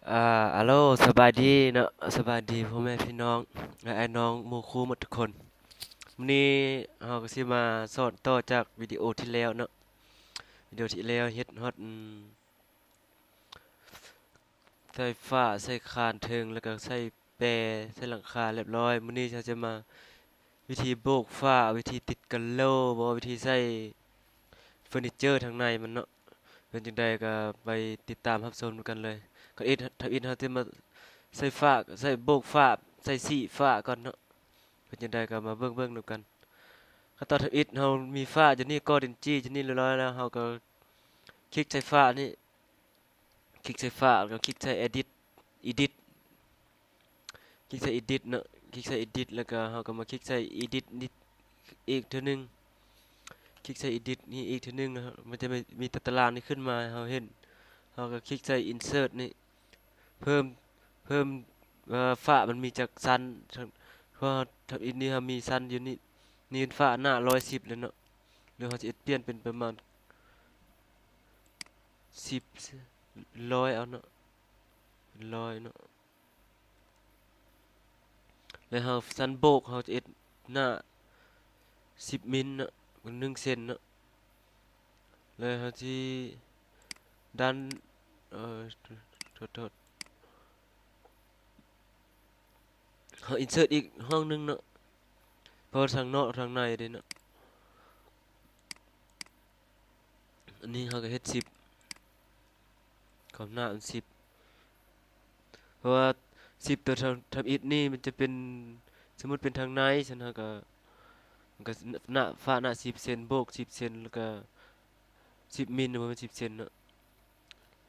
ອາ ອາໂລ ສະບາຍດີເນາະ ສະບາຍດີພໍ່ແມ່ພີ່ນ້ອງ ແລະ ອ້າຍນ້ອງໝູ່ຄູ່ໝົດທຸກຄົນ. ມື້ນີ້ເຮົາກໍຊິມາສອນຕໍ່ຈາກວິດີໂອທີ່ແລ້ວເນາະ. ວິດີໂອທີ່ແລ້ວເຮັດຮອດ ອືມ ໃສ່ຝາ ໃສ່ຄານເທິງ ແລ້ວກໍໃສ່ແປ ໃສ່ຫຼັງຄາລຽບຮ້ອຍ. ມື້ນີ້ເຮົາຈະມາ ວິທີໂບກຝາ ວິທີຕິດກະໂຫຼບໍ ວິທີໃສ່ເຟີນີເຈີທາງໃນມັນເນາະ ເປັນຈັ່ງໃດກໍໄປຕິດຕາມຮັບຊົມນຳກັນເລີຍ. ຂັ້ນຕອນທຳອິດເຮົາຈະມາໃສ່ຝາ ໃສ່ໂບກຝາ ໃສ່ສີຝາກ່ອນເນາະ ເປັນຈັ່ງໃດກໍມາເບິ່ງໆນຳກັນ. ຂັ້ນຕອນທຳອິດເຮົາມີຝາຢູ່ນີ້ ກໍດິນຈີ້ຢູ່ນີ້ລຽບຮ້ອຍແລ້ວ ເຮົາກໍຄລິກໃສ່ຝານີ້ ຄລິກໃສ່ຝາ ແລ້ວກໍຄລິກໃສ່ເອດິດ ອີດິດ ຄລິກໃສ່ອີດິດເນາະ ຄລິກໃສ່ອີດິດ ແລ້ວກໍເຮົາກໍມາຄລິກໃສ່ອີດິດນີ້ອີກເທື່ອໜຶ່ງ ຄລິກໃສ່ອີດິດນີ້ອີກເທື່ອໜຶ່ງ ມັນຈະມີ ມີຕາຕະລາງນີ້ຂຶ້ນມາໃຫ້ເຮົາເຫັນ ເຮົາກໍຄລິກໃສ່ອິນເສີດນີ້ ເພີ່ມ ເພີ່ມ ເອີ ຝາມັນມີຈັກຊັ້ນ ເພາະວ່າທຳອິດນີ້ເຮົາມີຊັ້ນຢູ່ນີ້ ນີ້ເປັນຝາໜ້າຮ້ອຍສິບແລ້ວເນາະ ຫຼືເຮົາຈະເຮັດປ່ຽນເປັນປະມານ ສິບ ຮ້ອຍເອົາເນາະ ເປັນຮ້ອຍເນາະ ແລ້ວເຮົາຊັ້ນໂບກ ເຮົາຈະເຮັດໜ້າສິບມິນເນາະ ໜຶ່ງເຊັນເນາະ ແລ້ວເຮົາຊິດັນ ເອີ ໂທດ ໂທດ ເຮົາອິນເສີດອີກຫ້ອງໜຶ່ງເນາະ ເພາະວ່າທາງນອກທາງໃນເດ້ເນາະ. ອັນນີ້ເຮົາກໍເຮັດສິບ ຄວາມໜາມັນສິບ ເພາະວ່າສິບຕົວທຳ ທຳອິດນີ້ມັນຈະເປັນ ສົມມຸດເປັນທາງໃນຊັ້ນ ເຮົາກໍ ມັນກໍໜ້າ ຝາໜ້າສິບເຊັນ ໂບກສິບເຊັນ ແລ້ວກໍສິບມິນ ບໍ່ແມ່ນສິບເຊັນເນາະ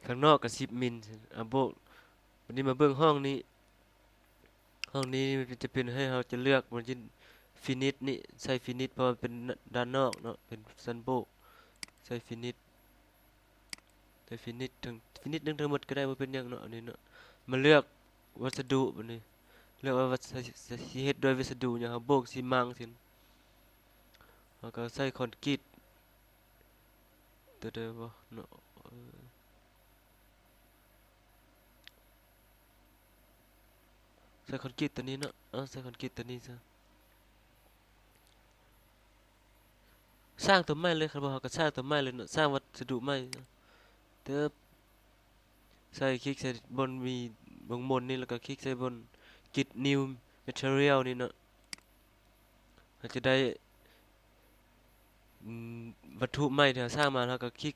ຂ້າງນອກກໍສິບມິນ ອາ ໂບກ. ບັດນີ້ມາເບິ່ງຫ້ອງນີ້ ຫ້ອງນີ້ຈະເປັນໃຫ້ເຮົາຈະເລືອກ ມັນຈະຟີນິດນີ້ ໃສ່ຟີນິດ ເພາະວ່າເປັນດ້ານນອກເນາະ ເປັນຊັ້ນໂບກ ໃສ່ຟີນິດ ໃສ່ຟີນິດ ທັງຟີນິດທັງໝົດກໍໄດ້ ບໍ່ເປັນຫຍັງເນາະ ອັນນີ້ເນາະ. ມາເລືອກວັດສະດຸບັດນີ້ ເລືອກວ່າວັດ ຊິເຮັດດ້ວຍວັດສະດຸຫຍັງ ເຮົາໂບກຊີມັງຊີ້ ເຮົາກໍໃສ່ຄອນກຣີດ ຕົວໃດວະເນາະ ເອີ ໃສ່ຄອນກຣີດຕົວນີ້ເນາະ ເອົາໃສ່ຄອນກຣີດຕົວນີ້ຊະ ສ້າງຕົວໃໝ່ເລີຍ ຄັນບໍ່ເຮົາກໍສ້າງຕົວໃໝ່ເລີຍເນາະ ສ້າງວັດສະດຸໃໝ່ ເຕີບ ໃສ່ ຄລິກໃສ່ບ່ອນມີວົງມົນນີ້ ແລ້ວກໍຄລິກໃສ່ບ່ອນ Get New Material ນີ້ເນາະ ເຮົາຈະໄດ້ ອືມ ວັດຖຸໃໝ່ທີ່ເຮົາສ້າງມາ ເຮົາກໍຄລິກ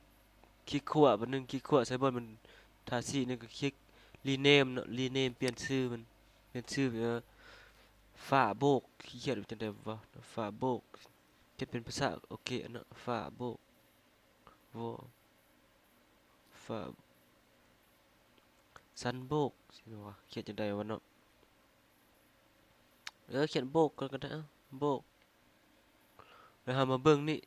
ຄລິກຂວາບາດໜຶ່ງ ຄລິກຂວາໃສ່ບ່ອນມັນທາສີນີ້ ກໍຄລິກ Rename ເນາະ Rename ປ່ຽນຊື່ມັນ ປ່ຽນຊື່ ເອີ ຝາໂບກ ຊິຂຽນວ່າຈັ່ງໃດວະ ຝາໂບກ ຈະເປັນພາສາໂອເຄເນາະ ຝາໂບກ ວໍ ຝາ ຊັ້ນໂບກ ຊິວ່າຂຽນຈັ່ງໃດວະເນາະ ເອີ ຂຽນໂບກກ່ອນກໍໄດ້ ເອົ້າ ໂບກ. ແລ້ວເຮົາມາເບິ່ງນີ້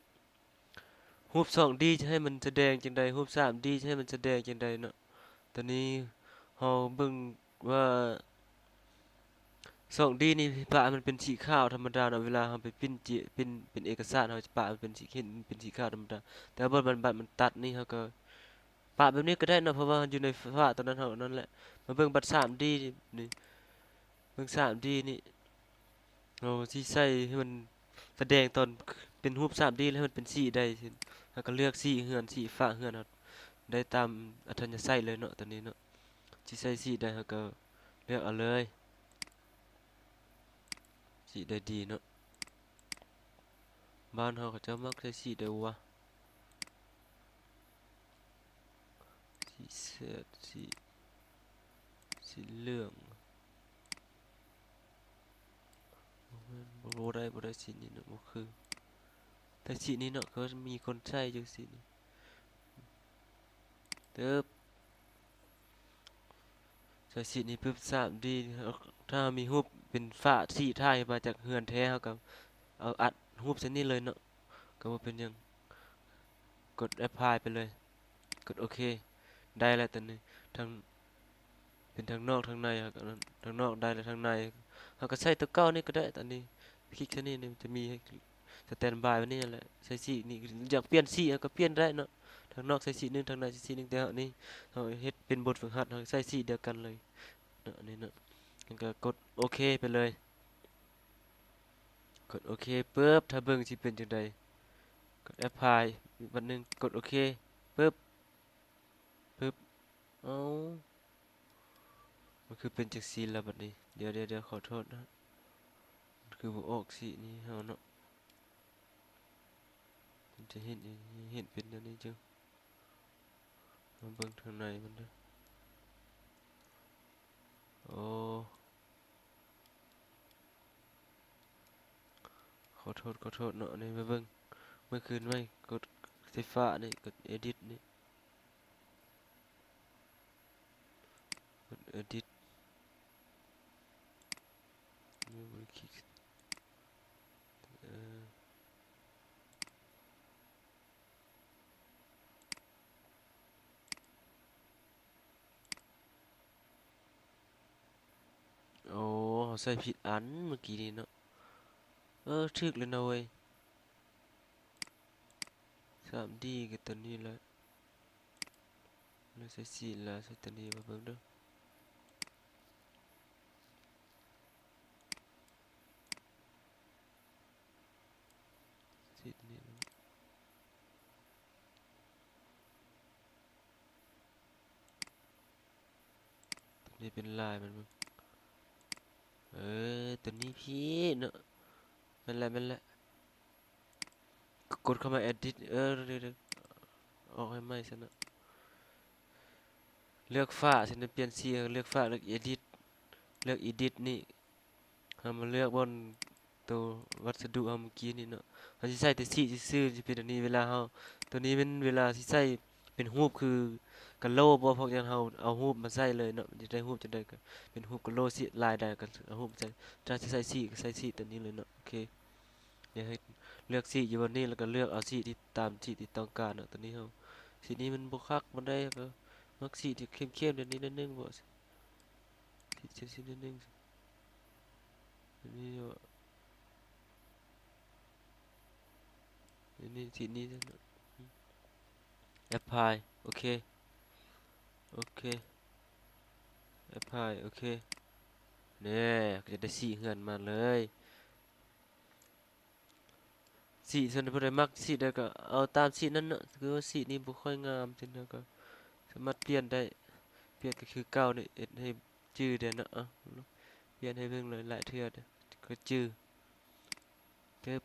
ຮູບສອງດີຈະໃຫ້ມັນສະແດງຈັ່ງໃດ ຮູບສາມດີຈະໃຫ້ມັນສະແດງຈັ່ງໃດເນາະ. ຕອນນີ້ເຮົາເບິ່ງວ່າສອງດີນີ້ປະໃຫ້ມັນເປັນສີຂາວທຳມະດາເນາະ ເວລາເຮົາໄປປິ່ນຈິ ປິ່ນເປັນເອກະສານ ເຮົາຈະປະໃຫ້ມັນເປັນສີ ເຫັນເປັນສີຂາວທຳມະດາ ແຕ່ວ່າບັດມັນ ບັດມັນຕັດນີ້ ເຮົາກໍປະແບບນີ້ກໍໄດ້ເນາະ ເພາະວ່າຢູ່ໃນຝາຕົວນັ້ນເຮົານັ້ນແຫຼະ. ມາເບິ່ງບັດສາມດີນີ້ ເບິ່ງສາມດີນີ້ ເຮົາຊິໃສ່ໃຫ້ມັນສະແດງຕອນເປັນຮູບສາມດີ ແລ້ວໃຫ້ມັນເປັນສີໄດ້ ເຊັ່ນ ເຮົາກໍເລືອກສີເຮືອນ ສີຝາເຮືອນເຮົາໄດ້ຕາມອັດທະຍາໄສເລີຍເນາະ ຕອນນີ້ເນາະ ຊິໃສ່ສີໃດເຮົາກໍເລືອກເອົາເລີຍ ສີໃດດີເນາະ. ບ້ານເຮົາເຂົາເຈົ້າມັກໃສ່ສີໃດວະ? ສີແຊດ ສີ ສີເຫຼືອງ ບໍ່ແມ່ນ ບໍ່ ບໍ່ໄດ້ ບໍ່ໄດ້ ສີນີ້ເນາະ ບໍ່ຄື ແຕ່ສີນີ້ເນາະ ເຂົາມີຄົນໃສ່ຢູ່ສີນີ້ ເຕີບ ໃສ່ສີນີ້ປຶບ ສາມດີ ຖ້າເຮົາມີຮູບເປັນຝາສີຖ່າຍມາຈາກເຮືອນແທ້ ເຮົາກໍເອົາອັດຮູບໃສ່ນີ້ເລີຍເນາະ ກໍບໍ່ເປັນຫຍັງ ກົດແອັບພາຍໄປເລີຍ ກົດໂອເຄ ໄດ້ແລ້ວຕອນນີ້ ທັງ ເປັນທັງນອກທັງໃນ ເຮົາກໍ ທັງນອກໄດ້ແລ້ວ ທັງໃນ ເຮົາກໍໃສ່ຕົວເກົ່ານີ້ກໍໄດ້ ຕອນນີ້ຄລິກໃສ່ນີ້ ມັນຈະມີໃຫ້ສະແຕນບາຍໄວ້ນີ້ແຫຼະ ໃສ່ສີນີ້ ຢາກປ່ຽນສີເຮົາກໍປ່ຽນໄດ້ເນາະ ທາງນອກໃສ່ສີໜຶ່ງ ທາງໃນໃສ່ສີໜຶ່ງ ແຕ່ເຮົານີ້ເຮົາເຮັດເປັນບົດຝຶກຫັດ ເຮົາໃສ່ສີດຽວກັນເລີຍເນາະ ອັນນີ້ເນາະ. ແລ້ວກໍກົດໂອເຄໄປເລີຍ ກົດໂອເຄປຶບ ຖ້າເບິ່ງຊິເປັນຈັ່ງໃດ. ກົດແອັບພາຍ ບັດໜຶ່ງ ກົດໂອເຄປຶບ ປຶບ ເອົ້າ ມັນຄືເປັນຈັ່ງຊີ້ລະບັດນີ້. ດຽວໆໆ ຂໍໂທດນະ ມັນຄືບໍ່ອອກສີນີ້ເຮົາເນາະ. ມັນຈະເຫັນ ເຫັນເປັນແນວນີ້ຈັ່ງ ມາເບິ່ງທາງໃນມັນເດີ້. ໂອ້ ຂໍໂທດ ຂໍໂທດເນາະ. ນີ້ມາເບິ່ງ ເມື່ອຄືນໃໝ່ ກົດໄຟຟ້ານີ້ ກົດເອດິດນີ້ ກົດເອດິດ ນີ້ບໍ່ໄດ້ຄລິກ ເອີ ໂອ້ ເຮົາໃສ່ຜິດອັນເມື່ອກີ້ນີ້ເນາະ. ເອີ ຖືກແລ້ວນະເວີຍ. ສາມດີກໍຕົວນີ້ແຫຼະ ຫຼືໃສ່ສີລະ ໃສ່ຕົວນີ້ມາເບິ່ງເດີ້. ສີຕົວນີ້ ຕົວນີ້ເປັນລາຍມັນເບິ່ງ ເອີ ຕົວນີ້ພີ້ເນາະ. ແມ່ນແຫຼະ ແມ່ນແຫຼະ. ກົດເຂົ້າມາເອດິດ ເອີ ດຽວໆ ອອກໃຫ້ໃໝ່ຊັ້ນນະ. ເລືອກຟ້າຊັ້ນນະ ປ່ຽນສີ ເລືອກຟ້າ ເລືອກເອດິດ ເລືອກເອດິດນີ້ ເຮົາມາເລືອກບ່ອນໂຕວັດສະດຸເຮົາເມື່ອກີ້ນີ້ເນາະ. ເຮົາຊິໃສ່ແຕ່ສີຊື່ໆ ຊິເປັນອັນນີ້ ເວລາເຮົາ ໂຕນີ້ແມ່ນເວລາຊິໃສ່ເປັນຮູບຄືກະໂຫຼບໍ່ ພວກຢ່າງເຮົາເອົາຮູບມາໃສ່ເລີຍເນາະ. ມັນຈະໄດ້ຮູບຈັ່ງໃດກໍເປັນຮູບກະໂຫຼ ສີລາຍໃດກໍເອົາຮູບມາໃສ່. ຖ້າຊິໃສ່ສີກໍໃສ່ສີໂຕນີ້ເລີຍເນາະ. ໂອເຄ ດຽວໃຫ້ເລືອກສີຢູ່ບ່ອນນີ້ ແລ້ວກໍເລືອກເອົາສີທີ່ ຕາມສີທີ່ຕ້ອງການເນາະ. ຕອນນີ້ເຮົາ ສີນີ້ມັນບໍ່ຄັກປານໃດ ກໍມັກສີທີ່ເຂັ້ມໆ ແບບນີ້ໜ້ອຍໜຶ່ງບໍ ສີເຂົ້ມໆ ໜ້ອຍໜຶ່ງ ແບບນີ້ບໍ ແບບນີ້ ສີນີ້ ແອັບພາຍ ໂອເຄ ໂອເຄ ແອັບພາຍ ໂອເຄ ແນ່ ກໍຈະໄດ້ສີເຮືອນມາເລີຍ. ສີສ່ວນໃດ ຜູ້ໃດມັກສີໃດກໍເອົາຕາມສີນັ້ນເນາະ. ຄືວ່າສີນີ້ບໍ່ຄ່ອຍງາມຈັ່ງໃດກໍສາມາດປ່ຽນໄດ້ ປ່ຽນກໍຄືເກົ່ານີ້ ເຮັດໃຫ້ຈື່ແດ່ເນາະ. ເອົາ ປ່ຽນໃຫ້ເບິ່ງຫຼາຍໆເທື່ອເດີ້ ກໍຈື່. ເຕີບ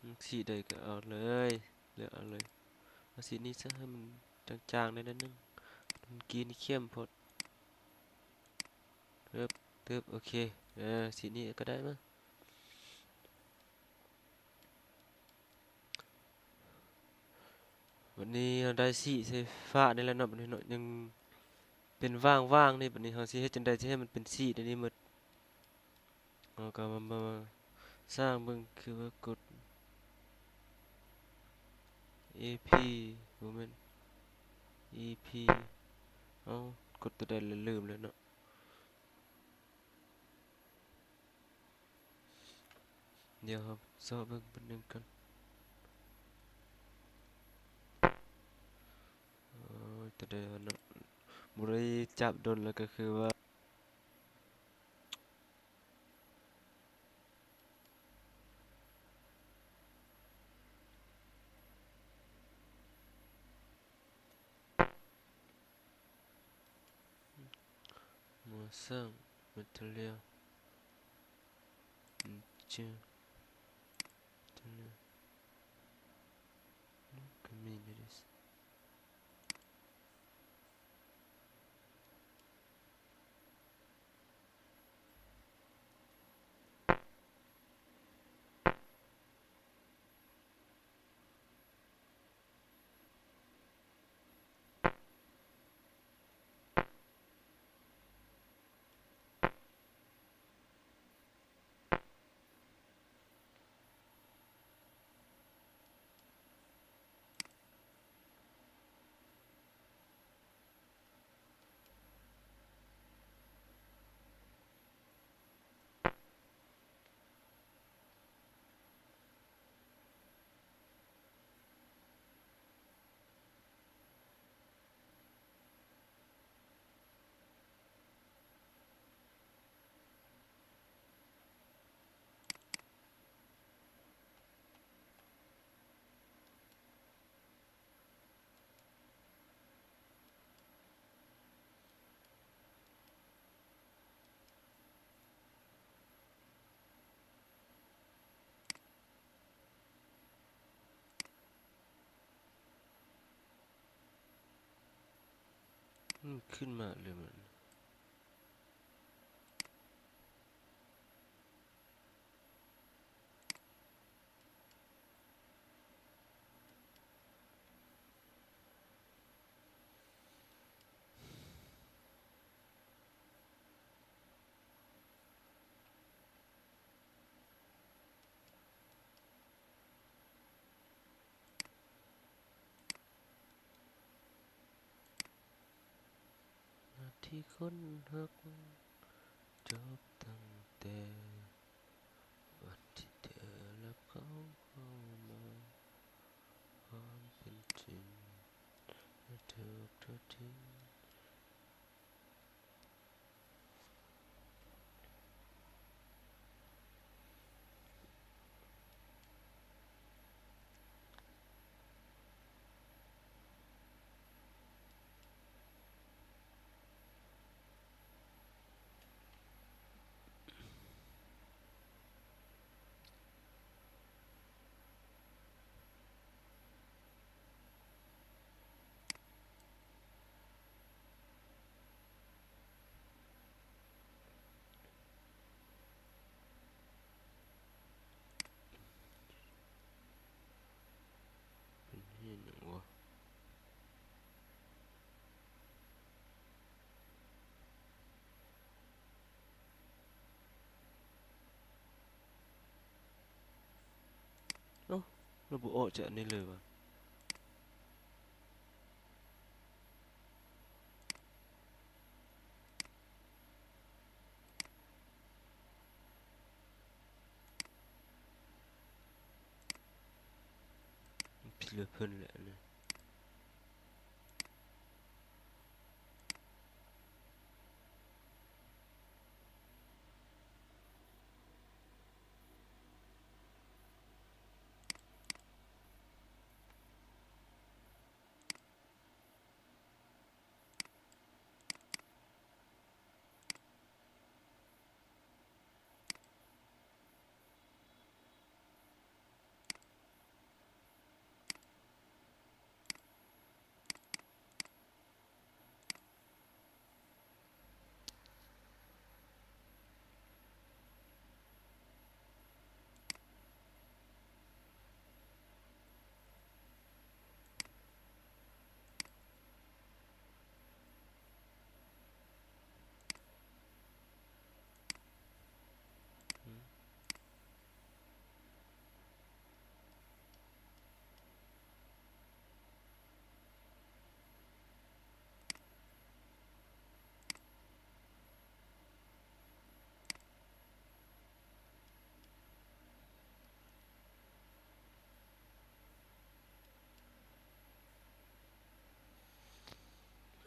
ມັກສີໃດກໍເອົາເລີຍ ເລືອກເອົາເລີຍ. ເອົາສີນີ້ຊະ ໃຫ້ມັນຈາງໆ ແດ່ໜ້ອຍໜຶ່ງ ເມື່ອກີ້ນີ້ເຂັ້ມໂພດ. ເຕີບ ເຕີບ ໂອເຄ ເອີ ສີນີ້ກໍໄດ້ມາ. ບັດນີ້ເຮົາໄດ້ສີໄຟຟ້ານີ້ແລ້ວເນາະ. ບັດນີ້ເນາະ ຍັງເປັນຫວ່າງໆນີ້ ບັດນີ້ເຮົາຊິເຮັດຈັ່ງໃດຊິໃຫ້ມັນເປັນສີໃນນີ້ໝົດ? ເຮົາກໍມາ ມາສ້າງເບິ່ງ ຄືວ່າກົດ ເອພີ ບໍ່ແມ່ນ ອີພີ ເອົ້າ ກົດຕົວໃດລະ ລືມແລ້ວເນາະ. ດຽວເຮົາຊອກເບິ່ງແປັບໜຶ່ງກ່ອນ. ໂອ້ຍ ຕົວໃດວະເນາະ ບໍ່ໄດ້ຈັບດົນແລ້ວ ກໍຄືວ່າ ມາສ້າງ material ເຈີ material ກໍມີຢູ່ເດ. ອືມ ຂຶ້ນມາເລີຍມັນ. ໜ້າທີ່ຄົນຮັກ ຈົບຕັ້ງແຕ່ວັນທີ່ເທີຮັບເຂົາເຂົ້າມາ ຄວາມເປັນຈິງ ແລະ ຖືກທອດຖິ້ມ. ເປັນເຮັດຫຍັງວະ? ເອົ້າ ລະບໍ່ອອກຈາກອັນນີ້ເລີຍວະ? ຜິດເລີຍເພິ່ນແຫຼະອັນນີ້.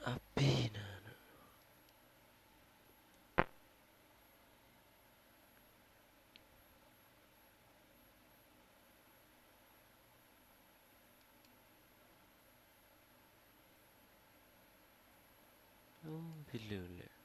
ອາປີນານະ. ໂອ້ ຜິດເລີຍແຫຼະ. ໂ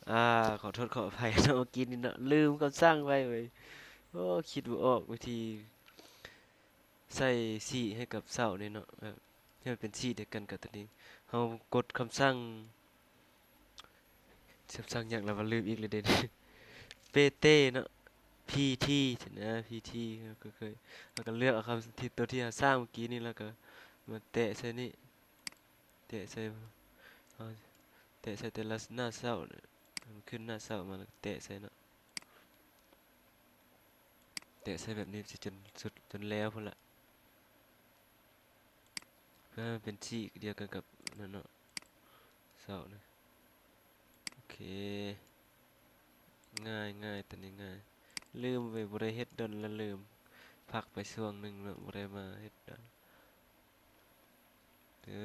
ອາ ຂໍໂທດຂໍອະໄພເນາະ ເມື່ອກີ້ນີ້ເນາະ ລືມຄຳສັ່ງໄປເວີຍ. ໂອ້ ຄິດບໍ່ອອກວິທີໃສ່ສີໃຫ້ກັບເສົານີ້ເນາະ ແບບໃຫ້ມັນເປັນສີດຽວກັນກັບຕົວນີ້. ເຮົາກົດຄຳສັ່ງ ຄຳສັ່ງຫຍັງລະວ່າ ລືມອີກແລ້ວເດ. ເປເຕເນາະ ພີທີ ຊີ້ນະ ພີທີ ເຮົາກໍເຄີຍ ເຮົາກໍເລືອກເອົາຄຳທີ່ ຕົວທີ່ເຮົາສ້າງເມື່ອກີ້ນີ້ ແລ້ວກໍມາແຕະໃສ່ນີ້ ແຕະໃສ່ ເຮົາແຕະໃສ່ແຕ່ລະໜ້າເສົາ ມັນຂຶ້ນໜ້າເສົາມາ ແລ້ວກໍແຕະໃສ່ເນາະ ແຕະໃສ່ແບບນີ້ ຊິຈົນສຸດ ຈົນແລ້ວພຸ້ນລະ ເພື່ອໃຫ້ມັນເປັນສີດຽວກັນກັບນັ້ນເນາະ ເສົານະ. ໂອເຄ ງ່າຍໆ ຕົວນີ້ງ່າຍ. ລືມເວີຍ ບໍ່ໄດ້ເຮັດດົນລະລືມ ພັກໄປຊ່ວງໜຶ່ງເນາະ ບໍ່ໄດ້ມາເຮັດດອນ. ເອີ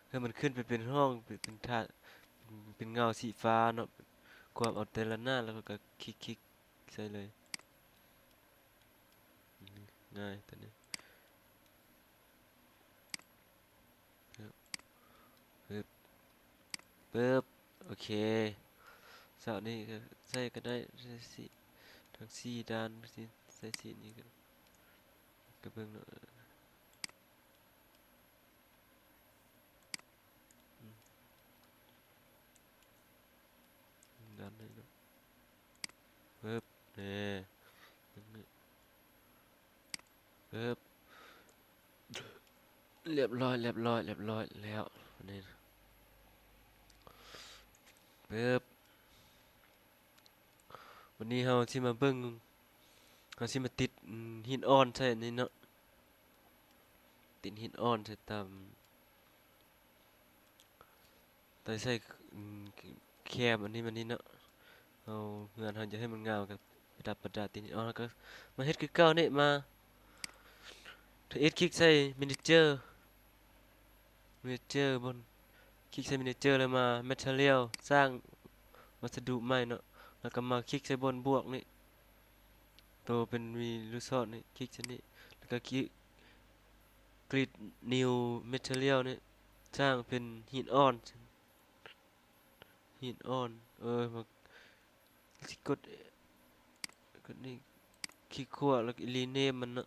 ໃຫ້ມັນຂຶ້ນໄປເປັນຫ້ອງ ເປັນ ເປັນທາດ ເປັນເງົາສີຟ້າເນາະ ກວມເອົາແຕ່ລະໜ້າ ແລ້ວກໍຄລິກໆໃສ່ເລີຍ. ງ່າຍຕົວນີ້ ປຶບ ປຶບ ໂອເຄ. ເສົານີ້ກໍໃສ່ກໍໄດ້ ໃສ່ສີ ທັງສີ່ດ້ານ ໃສ່ສີນີ້ກໍ ກໍເບິ່ງເນາະ. ອືມ ດ້ານໃດເນາະ ປຶບ ແນ່ ປຶບ ລຽບຮ້ອຍ ລຽບຮ້ອຍ ລຽບຮ້ອຍແລ້ວ ນີ້ ປຶບ. ວັນນີ້ເຮົາຊິມາເບິ່ງ ເຮົາຊິມາຕິດ ອືມ ຫີນອ່ອນໃສ່ອັນນີ້ເນາະ ຕິດຫີນອ່ອນໃສ່ຕາມ ໃສ່ ໃສ່ ອືມ ແຄມອັນນີ້ມານີ້ເນາະ. ເຮົາ ເຮືອນເຮົາຢາກໃຫ້ມັນງາມ ກໍປະດັບປະດາຕິດຫີນອ່ອນ ເຮົາກໍມາເຮັດຄືເກົ່ານີ້ ມາ ເຮັດຄລິກໃສ່ Manager Manager ບ່ອນ ຄລິກໃສ່ Manager ແລ້ວມາ Material ສ້າງວັດສະດຸໃໝ່ເນາະ ແລ້ວກໍມາຄລິກໃສ່ບ່ອນບວກນີ້ ໂຕເປັນມີລູກສອນນີ້ ຄລິກໃສ່ນີ້ ແລ້ວກໍຄລິກ Create New Material ນີ້ ສ້າງເປັນຫີນອ່ອນ ຫີນອ່ອນ ເອີ ມາ ຊິກົດ ກົດນີ້ ຄລິກຂວາ ແລ້ວກໍ rename ມັນເນາະ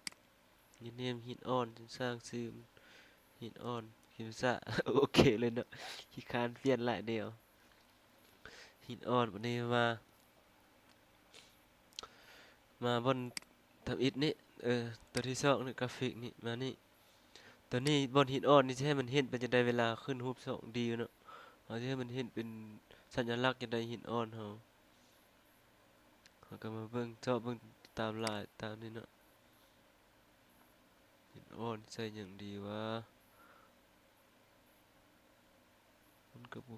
rename ຫີນອ່ອນ ສ້າງຊື່ຫີນອ່ອນ ຄິດວ່າ ໂອເຄເລີຍເນາະ ຂີ້ຄ້ານປ່ຽນຫຼາຍແນວ ຫີນອ່ອນ. ບັດນີ້ມາ ມາບ່ອນທຳອິດນີ້ ເອີ ຕົວທີສອງນີ້ ກຣາຟິກນີ້ ມານີ້ ຕົວນີ້ບ່ອນຫີນອ່ອນນີ້ ຊິໃຫ້ມັນເຫັນເປັນຈັ່ງໃດເວລາຂຶ້ນຮູບສອງດີເນາະ ເຮົາຊິໃຫ້ມັນເຫັນເປັນສັນຍະລັກຈັ່ງໃດຫີນອ່ອນເຮົາ. ເຮົາກໍມາເບິ່ງ ເຈາະເບິ່ງຕາມລາຍຕາມນີ້ເນາະ ຫີນອ່ອນໃສ່ຫຍັງດີວະ ມັນກໍບໍ່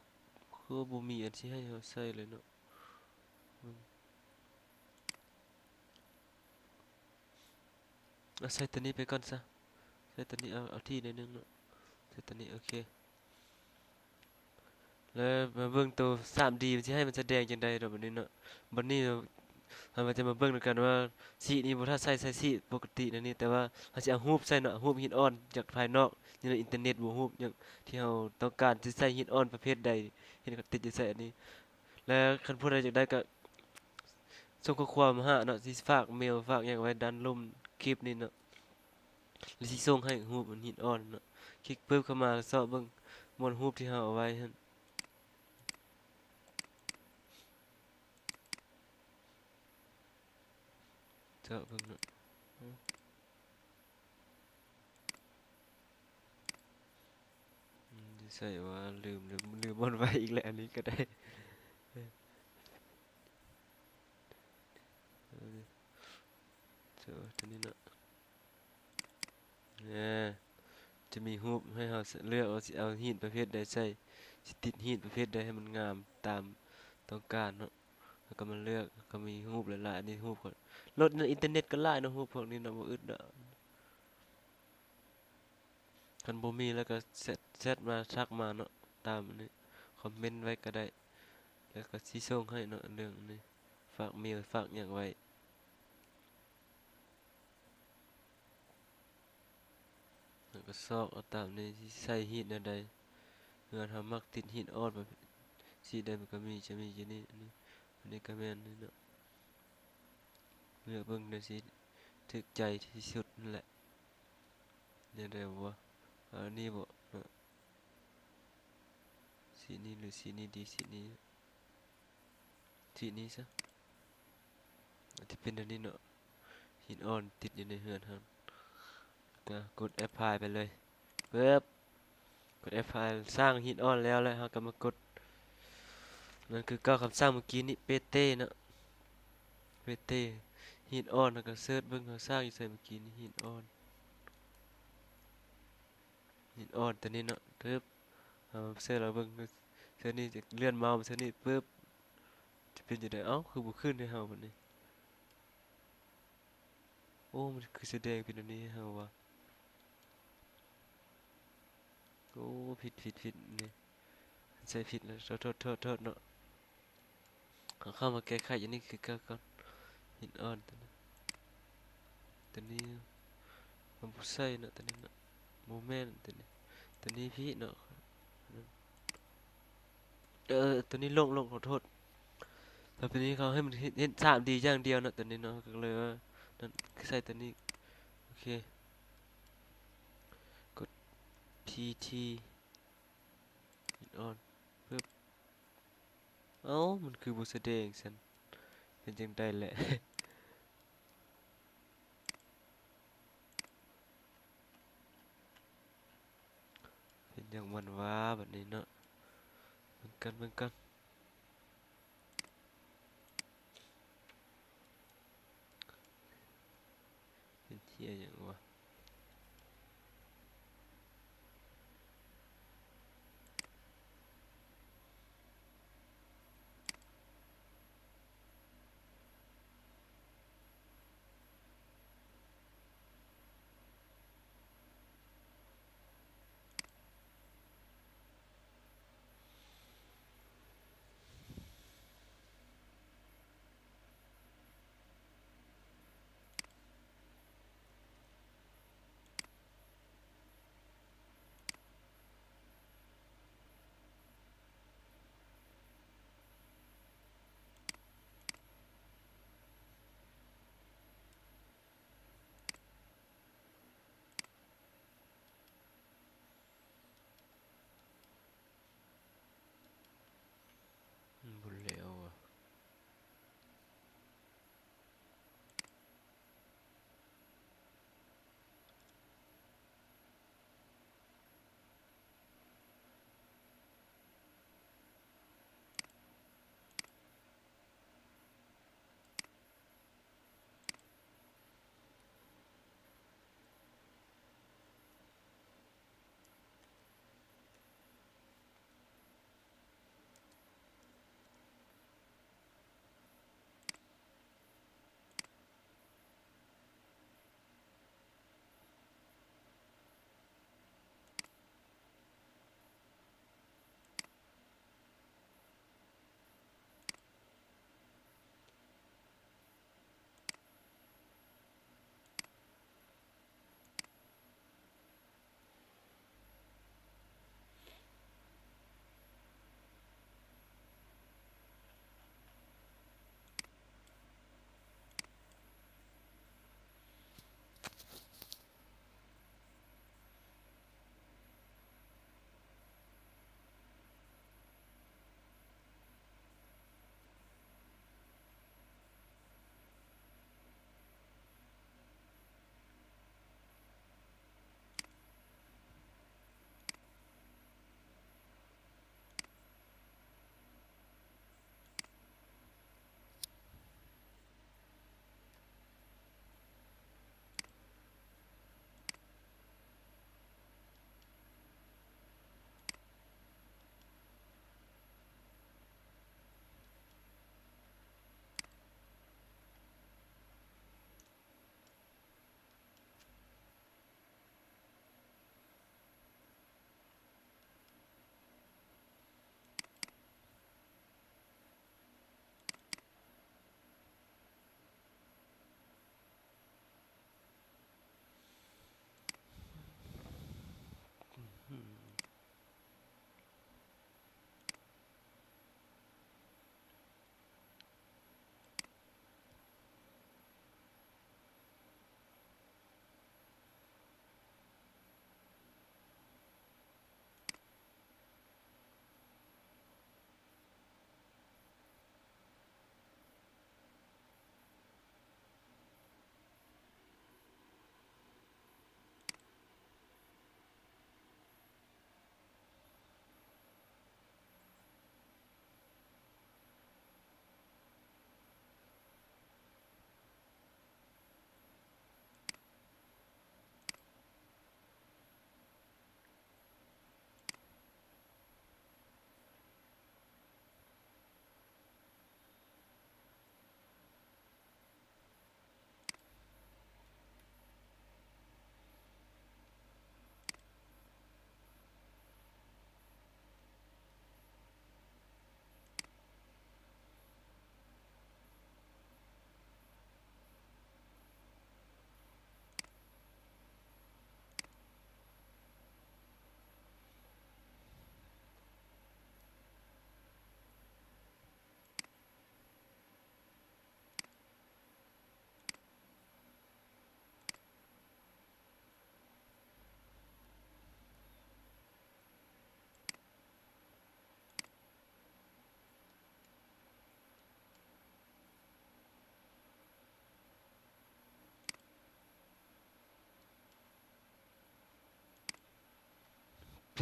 ຄືບໍ່ມີອັນຊິໃຫ້ເຮົາໃສ່ເລີຍເນາະ ເບິ່ງ ເອົາໃສ່ຕົວນີ້ໄປກ່ອນຊະ ໃສ່ຕົວນີ້ ເອົາ ເອົາທີ່ໜ້ອຍໜຶ່ງເນາະ ໃສ່ຕົວນີ້ ໂອເຄ. ແລ້ວມາເບິ່ງໂຕສາມດີ ມັນຊິໃຫ້ມັນສະແດງຈັ່ງໃດເນາະ ບັດນີ້ເນາະ ບັດນີ້ເຮົາ ເຮົາກໍຈະມາເບິ່ງນຳກັນວ່າ ສີນີ້ບໍ່ ຖ້າໃສ່ ໃສ່ສີປົກກະຕິແນວນີ້ ແຕ່ວ່າເຮົາຊິເອົາຮູບໃສ່ເນາະ ຮູບຫີນອ່ອນຈາກພາຍນອກ ຢູ່ໃນອິນເຕີເນັດບໍ່ ຮູບຫຍັງທີ່ເຮົາຕ້ອງການ ຊິໃສ່ຫີນອ່ອນປະເພດໃດ ເຫັນເຂົາຕິດຢູ່ໃສ່ອັນນີ້. ແລະ ຄັນຜູ້ໃດຢາກໄດ້ກໍສົ່ງຂໍ້ຄວາມມາຫາເນາະ ຊິຝາກເມວຝາກຫຍັງໄວ້ດ້ານລຸ່ມຄລິບນີ້ເນາະ ແລ້ວຊິສົ່ງໃຫ້ຮູບມັນຫີນອ່ອນເນາະ. ຄລິກປຶບເຂົ້າມາ ເຊາະເບິ່ງບ່ອນຮູບທີ່ເຮົາເອົາໄວ້ຫັ້ນ ເຈາະເບິ່ງເນາະ ອືມ ຢູ່ໃສວະ ລືມ ລືມ ລືມບ່ອນໄວ້ອີກແລ້ວ ອັນນີ້ກໍໄດ້ ເຈາະຕົວນີ້ເນາະ. ເອີ ຈະມີຮູບໃຫ້ເຮົາເລືອກວ່າຊິເອົາຫີນປະເພດໃດໃສ່ ຊິຕິດຫີນປະເພດໃດໃຫ້ມັນງາມຕາມຕ້ອງການເນາະ. ເຮົາກໍມາເລືອກ ເຮົາກໍມີຮູບຫຼາຍໆ ອັນນີ້ຮູບກໍ ໂຫຼດໃນອິນເຕີເນັດກໍຫຼາຍເນາະ ຮູບພວກນີ້ເນາະ ບໍ່ອຶດດອກ. ຄັນບໍ່ມີແລ້ວກໍແຊັດ ແຊັດມາ ທັກມາເນາະ ຕາມອັນນີ້ ຄອມເມັນໄວ້ກໍໄດ້ ແລ້ວກໍຊິສົ່ງໃຫ້ເນາະ ເລື່ອງອັນນີ້ ຝາກເມວ ຝາກຫຍັງໄວ້. ແລ້ວກໍຊອກເອົາຕາມນີ້ ຊິໃສ່ຫີນແນວໃດ ເຮືອນເຮົາມັກຕິດຫີນອ່ອນປະເພດ ສີໃດມັນກໍມີ ຈະມີຢູ່ນີ້ ອັນນີ້ ອັນນີ້ກໍແມ່ນນີ້ເນາະ ເລືອກເບິ່ງໃນສີຖືກໃຈທີ່ສຸດນັ້ນແຫຼະ ແນວໃດບໍ່ ເອົາອັນນີ້ບໍ່ເນາະ ສີນີ້ ຫຼື ສີນີ້ດີ ສີນີ້ ສີນີ້ຊະ ອາດຈະເປັນອັນນີ້ເນາະ ຫີນອ່ອນຕິດຢູ່ໃນເຮືອນຫັ້ນ ກໍກົດແອັບພາຍໄປເລີຍ ປຶບ ກົດແອັບພາຍ ສ້າງຫີນອ່ອນແລ້ວ ແລ້ວເຮົາກໍມາກົດ ນັ້ນຄືເກົ່າ ຄຳສັ່ງມື້ກີ້ນີ້ ເປເຕເນາະ ເປເຕ ຫີນອ່ອນ ເຮົາກໍເສີດເບິ່ງ ເຮົາສ້າງຢູ່ໃສມື້ກີ້ນີ້ ຫີນອ່ອນ ຫີນອ່ອນຕົວນີ້ເນາະ ປຶບ ເຮົາເສີດລອງເບິ່ງ ເທື່ອນີ້ຈະເລື່ອນເມົາສ໌ເທື່ອນີ້ ປຶບ ຈະເປັນຈັ່ງໃດ ເອົ້າ ຄືບໍ່ຂຶ້ນໃຫ້ເຮົາບັດນີ້ ໂອ້ ມັນຄືສະແດງເປັນແນວນີ້ໃຫ້ເຮົາວະ ໂອ້ ຜິດ ຜິດ ຜິດ ນີ້ ໃສ່ຜິດແລ້ວ ໂທດ ໂທດ ໂທດເນາະ ເຮົາເຂົ້າມາແກ້ໄຂຢູ່ນີ້ຄືເກົ່າກ່ອນ ຫີນອ່ອນຕົວນີ້ ຕົວນີ້ເຮົາບໍ່ໃສ່ເນາະ ຕົວນີ້ເນາະ ບໍ່ແມ່ນຕົວນີ້ ຕົວນີ້ພີ້ເນາະ ເອີ ຕົວນີ້ລົງ ລົງ ຂໍໂທດ ແລ້ວຕົວນີ້ເຂົາໃຫ້ມັນເຮັດ ເຮັດສາມດີຢ່າງດຽວເນາະ ຕົວນີ້ເນາະ ເຮົາກໍເລີຍວ່ານັ້ນ ຄືໃສ່ຕົວນີ້ ໂອເຄ ກົດ ພີທີ ຫີນອ່ອນ ປຶບ ເອົ້າ ມັນຄືບໍ່ສະແດງຊັ້ນ ເປັນຈັ່ງໃດແຫຼະ ເປັນຫຍັງມັນວະບັດນີ້ເນາະ ເບິ່ງກັນ ເບິ່ງກັນ. ເປັນເຫຍຫຍັງວະ?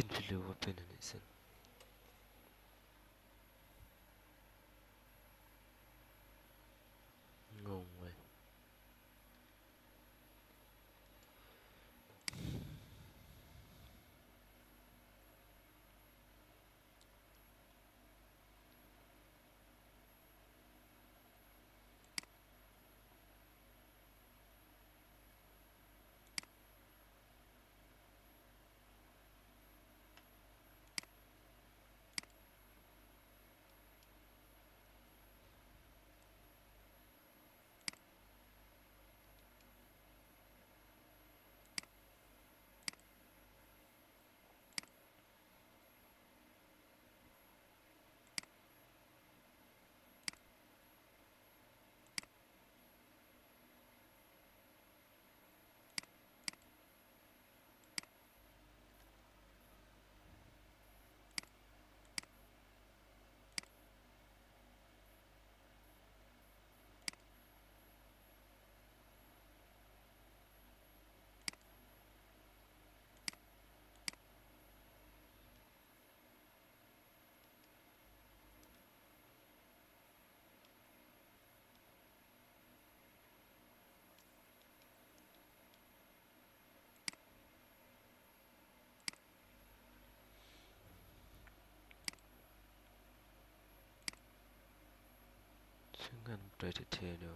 ປັນໄປເລີຍວ່າເປັນອັນນີ້ຊັ້ນ. ງົງເວີຍ. ໃຊ້ງານບໍ່ໄດ້ແທ້ໆເດີ. ອ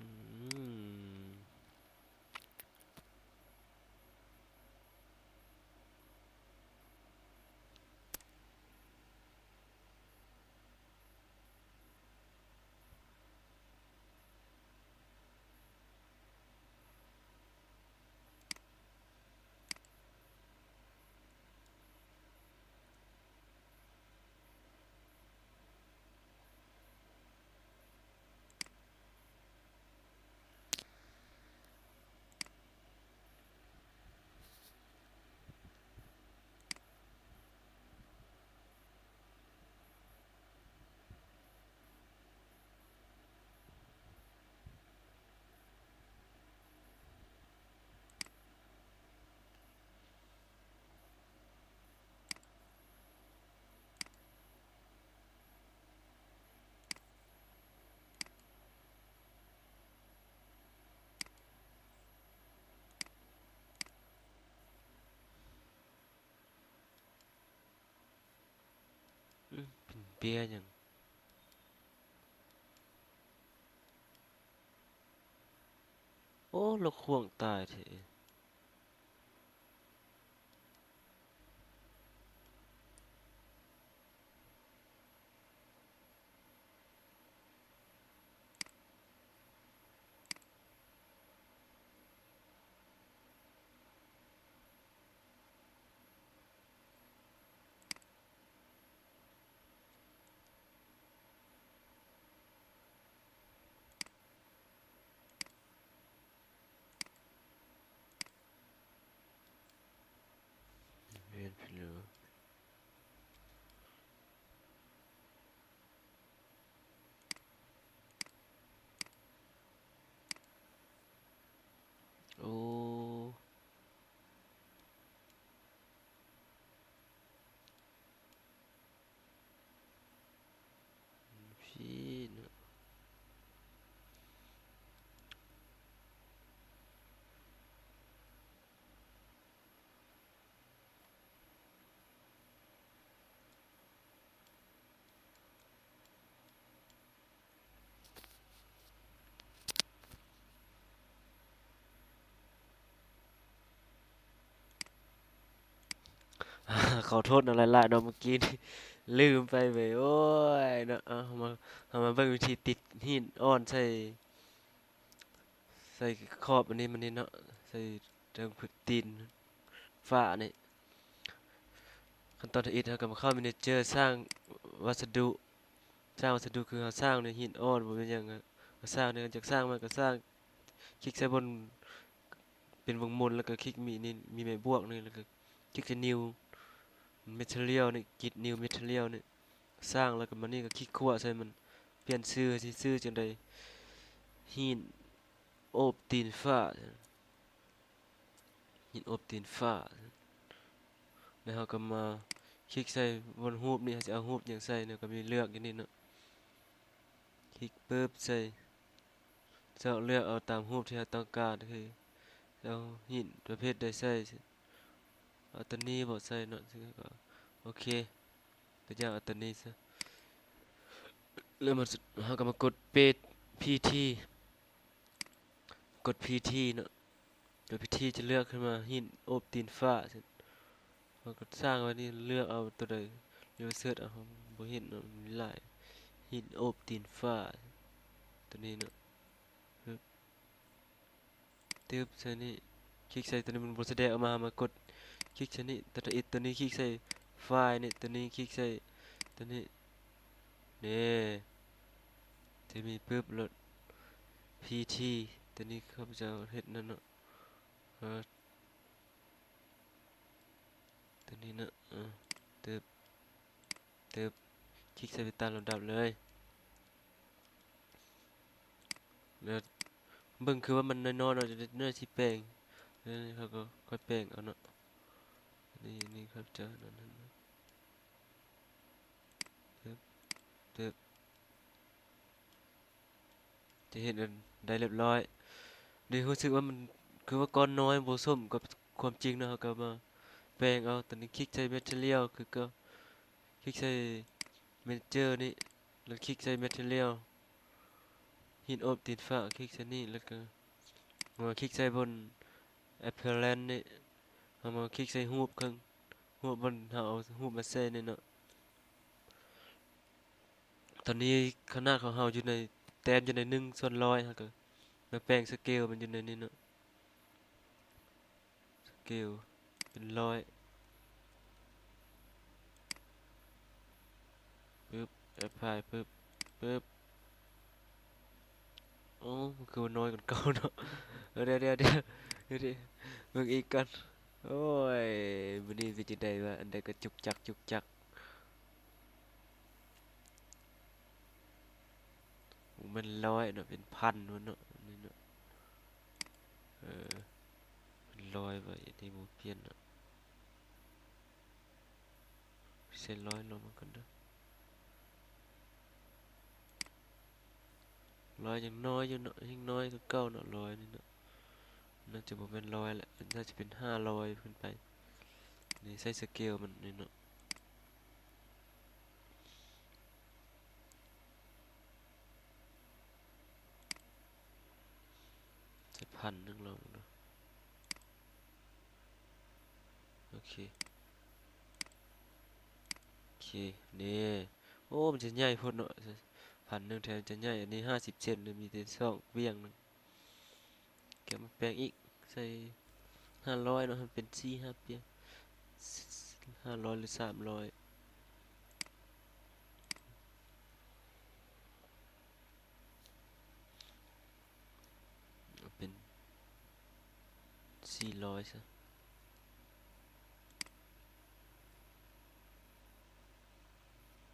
ືມ. ອືມ ເປັນເບ້ຍຫຍັງ? ໂອ້ ລະຂວາງຕາຍແທ້. ແມ່ນເພິ່ນເລີຍ. ໂອ້ ພີ້ເນາະ. ຂໍໂທດນຳຫຼາຍໆເນາະ ເມື່ອກີ້ນີ້ລືມໄປເວີຍ. ໂອ້ຍເນາະ ເອົາ ເຮົາມາ ເຮົາມາເບິ່ງວິທີຕິດຫີນອ່ອນໃສ່ ໃສ່ຂອບອັນນີ້ມັນນີ້ເນາະ ໃສ່ເທິງພື້ນຕີນຝານີ້. ຂັ້ນຕອນທຳອິດເຮົາກໍມາເຂົ້າແມເນເຈີ ສ້າງວັດສະດຸ ສ້າງວັດສະດຸຄືເຮົາສ້າງໃນຫີນອ່ອນ ບໍ່ແມ່ນຫຍັງ ເຮົາສ້າງນີ້ ຢາກສ້າງມັນກໍສ້າງ ຄລິກໃສ່ບ່ອນເປັນວົງມົນ ແລ້ວກໍຄລິກມີນີ້ ມີໄມ້ບວກນີ້ ແລ້ວກໍຄລິກໃສ່ New Material ນີ້ ຄລິກ New Material ນີ້ ສ້າງ ແລ້ວກໍມານີ້ກໍຄລິກຂວາໃສ່ມັນ ປ່ຽນຊື່ ຊິຊື່ຈັ່ງໃດ ຫີນ ໂອບຕີນຟ້າ ຫີນໂອບຕີນຟ້າ ແລ້ວເຮົາກໍມາຄລິກໃສ່ບົນຮູບນີ້ ເຮົາຊິເອົາຮູບຫຍັງໃສ່ເນາະ ກໍມີເລືອກຢູ່ນີ້ເນາະ ຄລິກປຶບໃສ່ ເລືອກເອົາຕາມຮູບທີ່ເຮົາຕ້ອງການ ຄືເອົາຫີນປະເພດໃດໃສ່ ເອົາຕົວນີ້ບໍ່ໃສ່ເນາະ ໂອເຄ ຕົວຢ່າງເອົາຕົວນີ້ຊະ ແລ້ວມາ ເຮົາກໍມາກົດເປຈ ພີທີ ກົດ ພີທີ ເນາະ ກົດ ພີທີ ຈະເລືອກຂຶ້ນມາຫີນໂອບຕີນຟ້າ ເຮົາກໍສ້າງໄວ້ນີ້ ເລືອກເອົາຕົວໃດ ຫຼືວ່າເສີດເອົາ ເຮົາບໍ່ເຫັນເນາະ ມັນມີຫຼາຍ ຫີນໂອບຕີນຟ້າ ຕົວນີ້ເນາະ ປຶບ ຕຶບ ໃສ່ນີ້ ຄລິກໃສ່ຕົວນີ້ ມັນບໍ່ສະແດງອອກມາ ເຮົາມາກົດຄລິກໃສ່ນີ້ ຕົວເອັດ ຕົວນີ້ ຄລິກໃສ່ໄຟລ໌ນີ້ ຕົວນີ້ ຄລິກໃສ່ຕົວນີ້ ນີ້ ຈະມີປຶບໂລດ ພີທີ ຕົວນີ້ຂ້າພະເຈົ້າເຮັດນັ້ນເນາະ ເອີ ຕົວນີ້ເນາະ ເອີ ຕຶບ ຕຶບ ຄລິກໃສ່ໄປຕາມລຳດັບເລີຍ ແລ້ວເບິ່ງຄືວ່າມັນນ້ອຍໆເນາະ ຈະໄດ້ ໜ້ອຍຊິແປງ ແລ້ວເຮົາກໍຄ່ອຍແປງເອົາເນາະ ນີ້ ນີ້ຂ້າພະເຈົ້ານັ້ນ ຕຶບ ຕຶບ ຈະເຮັດໃຫ້ໄດ້ລຽບລ້ອຍ ໄດ້ຮູ້ສຶກວ່າມັນຄືວ່າກ້ອນນ້ອຍບໍ່ສົມກັບຄວາມຈິງເນາະ ເຮົາກໍມາແປງເອົາ ຕອນນີ້ຄລິກໃສ່ Material ຄືເກົ່າ ຄລິກໃສ່ Manager ນີ້ ແລ້ວຄລິກໃສ່ Material ຫີນໂອບຕີນຟ້າ ຄລິກໃສ່ນີ້ ແລ້ວກໍມາຄລິກໃສ່ບົນ Appearance ນີ້ ເຮົາມາຄລິກໃສ່ຮູບເຄິ່ງ ຮູບບ່ອນເຮົາເອົາຮູບມາໃສ່ນີ້ເນາະ ຕອນນີ້ຂະໜາດຂອງເຮົາຢູ່ໃນ ແຕ້ມຢູ່ໃນໜຶ່ງສ່ວນຮ້ອຍ ເຮົາກໍມາແປງ Scale ມັນຢູ່ໃນນີ້ເນາະ Scale ເປັນຮ້ອຍ ປຶບ Apply ປຶບ ປຶບ ໂອ້ ມັນຄືວ່ານ້ອຍກວ່າເກົ່າເນາະ ດຽວໆໆ ເບິ່ງອີກກ່ອນ ໂອ້ຍ ມື້ນີ້ເປັນຈັ່ງໃດວະ ອັນໃດກໍຈຸກຈັກຈຸກຈັກ ບໍ່ແມ່ນຮ້ອຍເນາະ ເປັນພັນພຸ້ນເນາະ ນີ້ເນາະ ເອີ ເປັນຮ້ອຍໄວ້ ອັນນີ້ບໍ່ປ່ຽນເນາະ ໃສ່ຮ້ອຍລົງມາກ່ອນເດີ ຮ້ອຍຍັງນ້ອຍຢູ່ເນາະ ຍັງນ້ອຍກວ່າເກົ່າເນາະ ຮ້ອຍນີ້ເນາະ ໜ້າຈະບໍ່ແມ່ນຮ້ອຍແຫຼະ ໜ້າຈະເປັນຫ້າຮ້ອຍຂຶ້ນໄປ ນີ້ໃສ່ Scale ມັນນີ້ເນາະ ໃສ່ພັນໜຶ່ງລອງເນາະ ໂອເຄ ໂອເຄ ນີ້ ໂອ້ ມັນຈະໃຫຍ່ໂພດເນາະ ພັນໜຶ່ງແທນຈະໃຫຍ່ ອັນນີ້ຫ້າສິບເຊັນ ມີແຕ່ສອງປ່ຽງໜຶ່ງ ແກະມາແປງອີກ ໃສ່ຫ້າຮ້ອຍເນາະ ໃຫ້ເປັນສີ່ຫ້າປ່ຽງ ຫ້າຮ້ອຍ ຫຼື ສາມຮ້ອຍ ເອົາເປັນສີ່ຮ້ອຍຊະ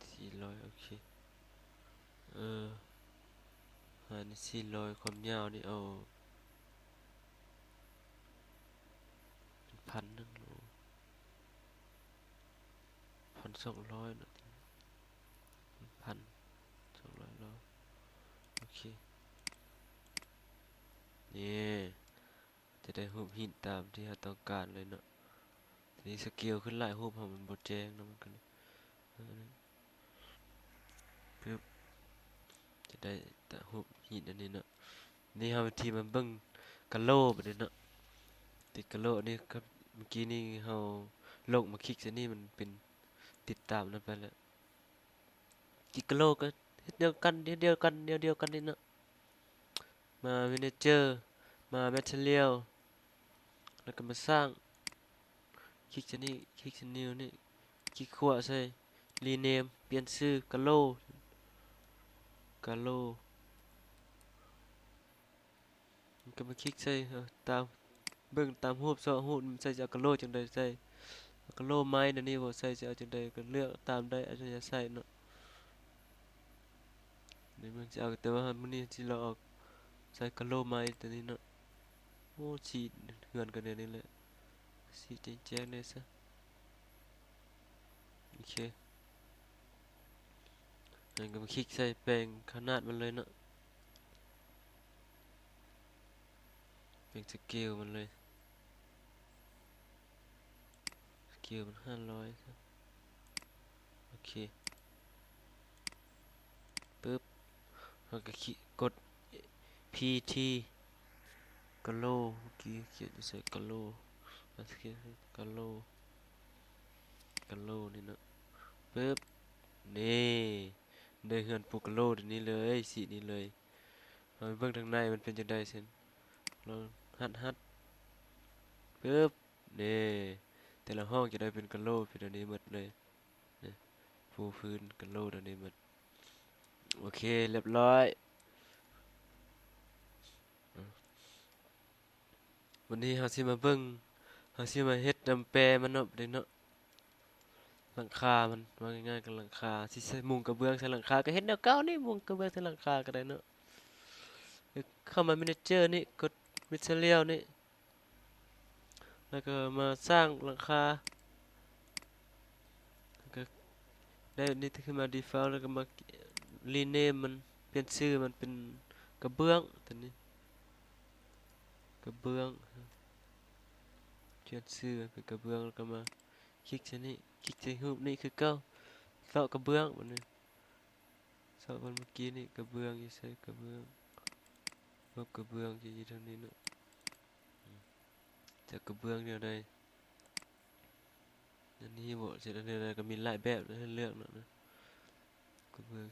ສີ່ຮ້ອຍ ໂອເຄ ເອີ ຫານີ້ສີ່ຮ້ອຍ ຄວາມຍາວນີ້ເອົາເປັນພັນໜຶ່ງ ໂລ ພັນສອງຮ້ອຍເນາະ ພັນສອງຮ້ອຍໂລ ໂອເຄ ນີ້ ຈະໄດ້ຮູບຫີນຕາມທີ່ເຮົາຕ້ອງການເລີຍເນາະ ທີນີ້ Scale ຂຶ້ນຫຼາຍຮູບເຮົາມັນບໍ່ແຈ້ງເນາະ ມັນກໍເລີຍ ປຶບ ຈະໄດ້ຮູບຫີນອັນນີ້ເນາະ ນີ້ເຮົາທີ່ມາເບິ່ງກະໂຫຼບາດນີ້ເນາະ ຕິດກະໂຫຼນີ້ ເມື່ອກີ້ນີ້ເຮົາລົງມາຄລິກໃສ່ນີ້ ມັນເປັນຕິດຕາມນັ້ນໄປແລ້ວ ຕິດກະໂຫຼກໍເຮັດດຽວກັນ ດຽວກັນ ດຽວດຽວກັນນີ້ເນາະ ມາ Manager ມາ Material ແລ້ວກໍມາສ້າງ ຄລິກໃສ່ນີ້ ຄລິກໃສ່ New ນີ້ ຄລິກຂວາໃສ່ Rename ປ່ຽນຊື່ ກະໂຫຼ ກະໂຫຼ ມັນກໍມາຄລິກໃສ່ ເອີ ຕາມ ເບິ່ງຕາມຮູບ ຊອກຮູບ ມັນໃສ່ຈະເອົາກະໂຫຼຈັ່ງໃດໃສ່ ເອົາກະໂຫຼໄມ້ແນວນີ້ບໍ່ໃສ່ ຈະເອົາຈັ່ງໃດກໍເລືອກຕາມໄດ້ ອັນໃດຈະໃສ່ເນາະ ນີ້ມັນຊິເອົາ ແຕ່ວ່າມື້ນີ້ຊິລອງເອົາ ໃສ່ກະໂຫຼໃໝ່ຕົວນີ້ເນາະ. ໂອ້ ສີເຮືອນກໍແນວນີ້ແຫຼະ ສີແຈ້ງໆແດ່ຊະ. ໂອເຄ ແລ້ວກໍມາຄລິກໃສ່ແປງຂະໜາດມັນເລີຍເນາະ ແປງສະເກວມັນເລີຍ. ສະເກວມັນຫ້າຮ້ອຍ ໂອເຄ ປຶບ ເຮົາກໍຄລິກ ກົດພີທີ ກະໂຫຼ ເມື່ອກີ້ຂຽນຢູ່ໃສ ກະໂຫຼ ກະໂຫຼ ກະໂຫຼນີ້ເນາະ. ປຶບ ນີ້ ໄດ້ເຮືອນປູກະໂຫຼຕົວນີ້ເລີຍ ສີນີ້ເລີຍ. ເຮົາໄປເບິ່ງທາງໃນມັນເປັນຈັ່ງໃດຊັ້ນ ລອງຮັດໆ ປຶບ ນີ້ ແຕ່ລະຫ້ອງຈະໄດ້ເປັນກະໂຫຼເປັນອັນນີ້ໝົດເລີຍ ນີ້ ປູພື້ນກະໂຫຼອັນນີ້ໝົດ. ໂອເຄ ລຽບຮ້ອຍ. ວັນນີ້ເຮົາຊິມາເບິ່ງ ເຮົາຊິມາເຮັດນຳແປມັນເນາະ ເດ້ເນາະ. ຫຼັງຄາມັນ ວ່າງ່າຍໆກໍຫຼັງຄາ ຊິໃສ່ມຸງກະເບື້ອງໃສ່ຫຼັງຄາ ກໍເຮັດແນວເກົ່ານີ້ ມຸງກະເບື້ອງໃສ່ຫຼັງຄາກໍໄດ້ເນາະ. ເຂົ້າມາແມເນເຈີນີ້ ກົດແມດທະຣຽວນີ້ ແລ້ວກໍມາສ້າງຫຼັງຄາ ແລ້ວກໍໄດ້ນີ້ຂຶ້ນມາ ດີຟອລ ແລ້ວກໍມາຣີເນມມັນ ປ່ຽນຊື່ມັນເປັນກະເບື້ອງ ຕົວນີ້ ກະເບື້ອງ ປ່ຽນຊື່ເປັນກະເບື້ອງ ແລ້ວກໍມາຄລິກໃສ່ນີ້ ຄລິກໃສ່ຮູບນີ້ຄືເກົ່າ ຊອກກະເບື້ອງບັດນີ້ ຊອກອັນເມື່ອກີ້ນີ້ ກະເບື້ອງຢູ່ໃສ ກະເບື້ອງ ຮູບກະເບື້ອງຢູ່ທາງນີ້ເນາະ. ຈະກະເບື້ອງແນວໃດ ອັນນີ້ບໍ ເຮັດອັນໃດກໍມີຫຼາຍແບບໃຫ້ເລືອກເນາະ. ກະເບື້ອງ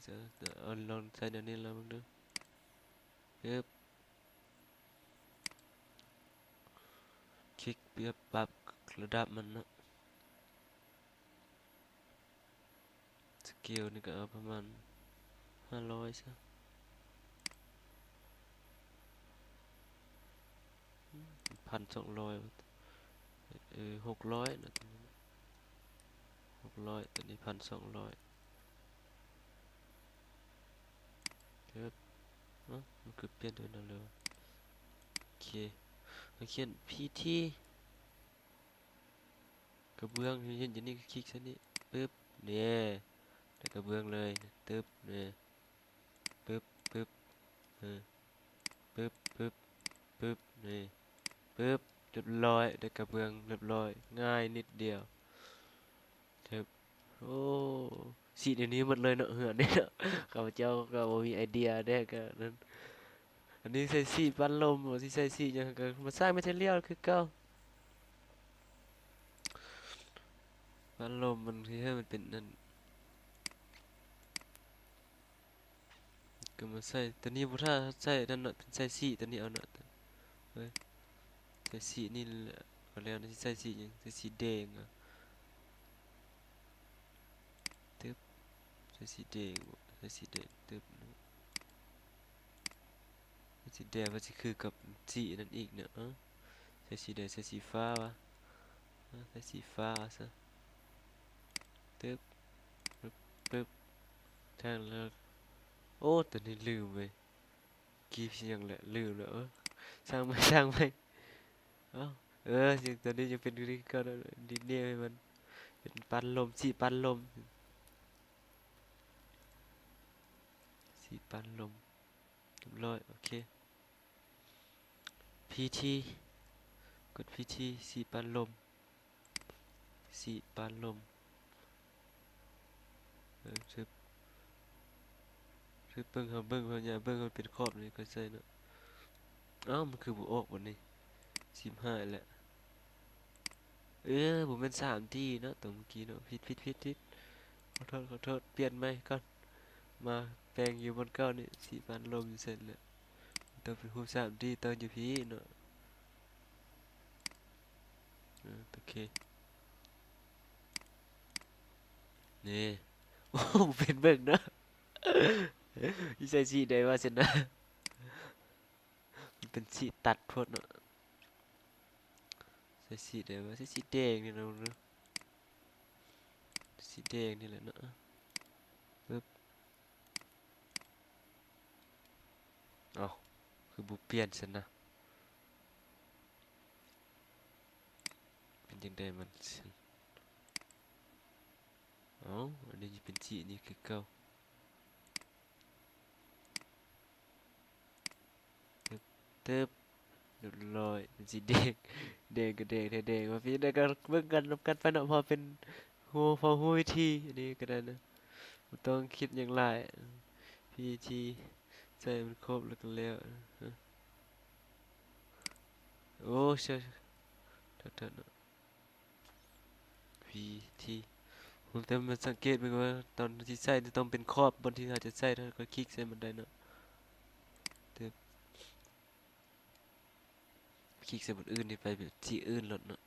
ເອົາ ລອງໃສ່ແນວນີ້ລອງເບິ່ງດູ ປຶບ ຄລິກ ປັບ ປັບລະດັບມັນເນາະ. ສະເກວນີ້ກໍເອົາປະມານຫ້າຮ້ອຍຊະ ພັນສອງຮ້ອຍ ເອີ ຫົກຮ້ອຍນະ ຕົວນີ້ ຫົກຮ້ອຍ ຕົວນີ້ພັນສອງຮ້ອຍ. ເອີ ມັນຄືປ່ຽນໂດຍນັ້ນເລີຍ ໂອເຄ ມາຂຽນພີທີ ກະເບື້ອງ ເຫັນຢູ່ນີ້ ຄລິກໃສ່ນີ້ ປຶບ ນີ້ ໄດ້ກະເບື້ອງເລີຍ ຕຶບ ນີ້ ປຶບ ປຶບ ເອີ ປຶບ ປຶບ ປຶບ ນີ້ ປຶບ ຮຽບຮ້ອຍ ໄດ້ກະເບື້ອງຮຽບຮ້ອຍ ງ່າຍນິດດຽວ. ໂອ້ ສີແນວນີ້ໝົດເລີຍເນາະ ເຮືອນນີ້ເນາະ ຂ້າພະເຈົ້າກໍບໍ່ມີໄອເດຍແດ່ ກໍນັ້ນ. ອັນນີ້ໃສ່ສີປັ້ນລົມ ຊິໃສ່ສີຫຍັງ ກໍມາສ້າງແມດເທີຣຽວຄືເກົ່າ ປັ້ນລົມມັນ ເຮັດໃຫ້ມັນເປັນນັ້ນ ກໍມາໃສ່ຕົວນີ້ ບໍ່ ຖ້າໃສ່ນັ້ນເນາະ ເປັນໃສ່ສີຕົວນີ້ເອົາເນາະ ເອີ ໃສ່ສີນີ້ແຫຼະ ກໍແລ້ວ ຊິໃສ່ສີຫຍັງ ໃສ່ສີແດງ ຕຶບ ໃສ່ສີແດງ ໃສ່ສີແດງ ຕຶບ ໃສ່ສີແດງ ວ່າຊິຄືກັບສີອັນນັ້ນອີກເນາະ ເອີ ໃສ່ສີແດງ ໃສ່ສີຟ້າວະ ເອີ ໃສ່ສີຟ້າຊະ ຕຶບ ປຶບ ປຶບ ແທງແລ້ວ ໂອ້ ຕົວນີ້ລືມເວີຍ ກີບຫຍັງແຫຼະ ລືມແລ້ວ ເອີ ຊ່າງມັນ ຊ່າງມັນ ເອົ້າ ເອີ ຍັງ ຕົວນີ້ຍັງເປັນຄືເກົ່າ ດີດແນວໃຫ້ມັນເປັນປັ້ນລົມ ສີປັ້ນລົມ ສີປັ້ນລົມ ຮຽບຮ້ອຍ ໂອເຄ ພີທີ ກົດພີທີ ສີປັ້ນລົມ ສີປັ້ນລົມ ເອີ ຊຶບ ຊຶບ ເບິ່ງ ເຮົາເບິ່ງ ພະຍາຍາມເບິ່ງໃຫ້ມັນເປັນຂອບນີ້ ຄ່ອຍໃສ່ເນາະ ເອົ້າ ມັນຄືບໍ່ອອກບັດນີ້ ສິບຫ້າແຫຼະ ເອີ ບໍ່ແມ່ນສາມດີເນາະ ຕົວເມື່ອກີ້ເນາະ ຜິດ ຜິດ ຜິດ ຜິດ ຂໍໂທດ ຂໍໂທດ ປ່ຽນໃໝ່ກ່ອນ ມາແປງຢູ່ບ່ອນເກົ່ານີ້ ສີປັ້ນລົມຢູ່ໃສແຫຼະ ຕ້ອງເປັນຮູບສາມດີ ຕ້ອງຢູ່ພີ້ເນາະ ເອີ ໂອເຄ ນີ້ ໂອ້ ບໍ່ເປັນເບິ່ງເນາະ ຊິໃສ່ສີໃດວະຊັ້ນນະ ມັນເປັນສີຕັດໂພດເນາະ ໃສ່ສີໃດວະ ໃສ່ສີແດງນີ້ເນາະ ເບິ່ງເດີ ສີແດງນີ້ແຫຼະເນາະ ປຶບ ເອົ້າ ຄືບໍ່ປ່ຽນຊັ້ນນະ? ເປັນຈັ່ງໃດມັນຊັ້ນ? ເອົ້າ ອັນນີ້ເປັນສີນີ້ຄືເກົ່າ. ຕຶບ ຮຽບຮ້ອຍ ເປັນສີແດງ ແດງກໍແດງແທ້ແດງ. ວ່າເປັນຈັ່ງໃດກໍເບິ່ງກັນນຳກັນໄປເນາະ ພໍເປັນ ຮູ້ ພໍຮູ້ວິທີ. ອັນນີ້ກໍໄດ້ນະ ບໍ່ຕ້ອງຄິດຫຍັງຫຼາຍ ວິທີໃສ່ມັນຄົບແລ້ວກໍແລ້ວ. ໂອ້ ເຊື່ອ ໂທດໆເນາະ. ວິທີ ແຕ່ມັນສັງເກດເບິ່ງວ່າຕອນທີ່ໃສ່ຕ້ອງເປັນຂອບ ບ່ອນທີ່ເຮົາຈະໃສ່ ເຮົາກໍຄລິກໃສ່ມັນໄດ້ເນາະ. ຄລິກໃສ່ບ່ອນອື່ນນີ້ ໄປແບບທີ່ອື່ນໂລດເນາະ.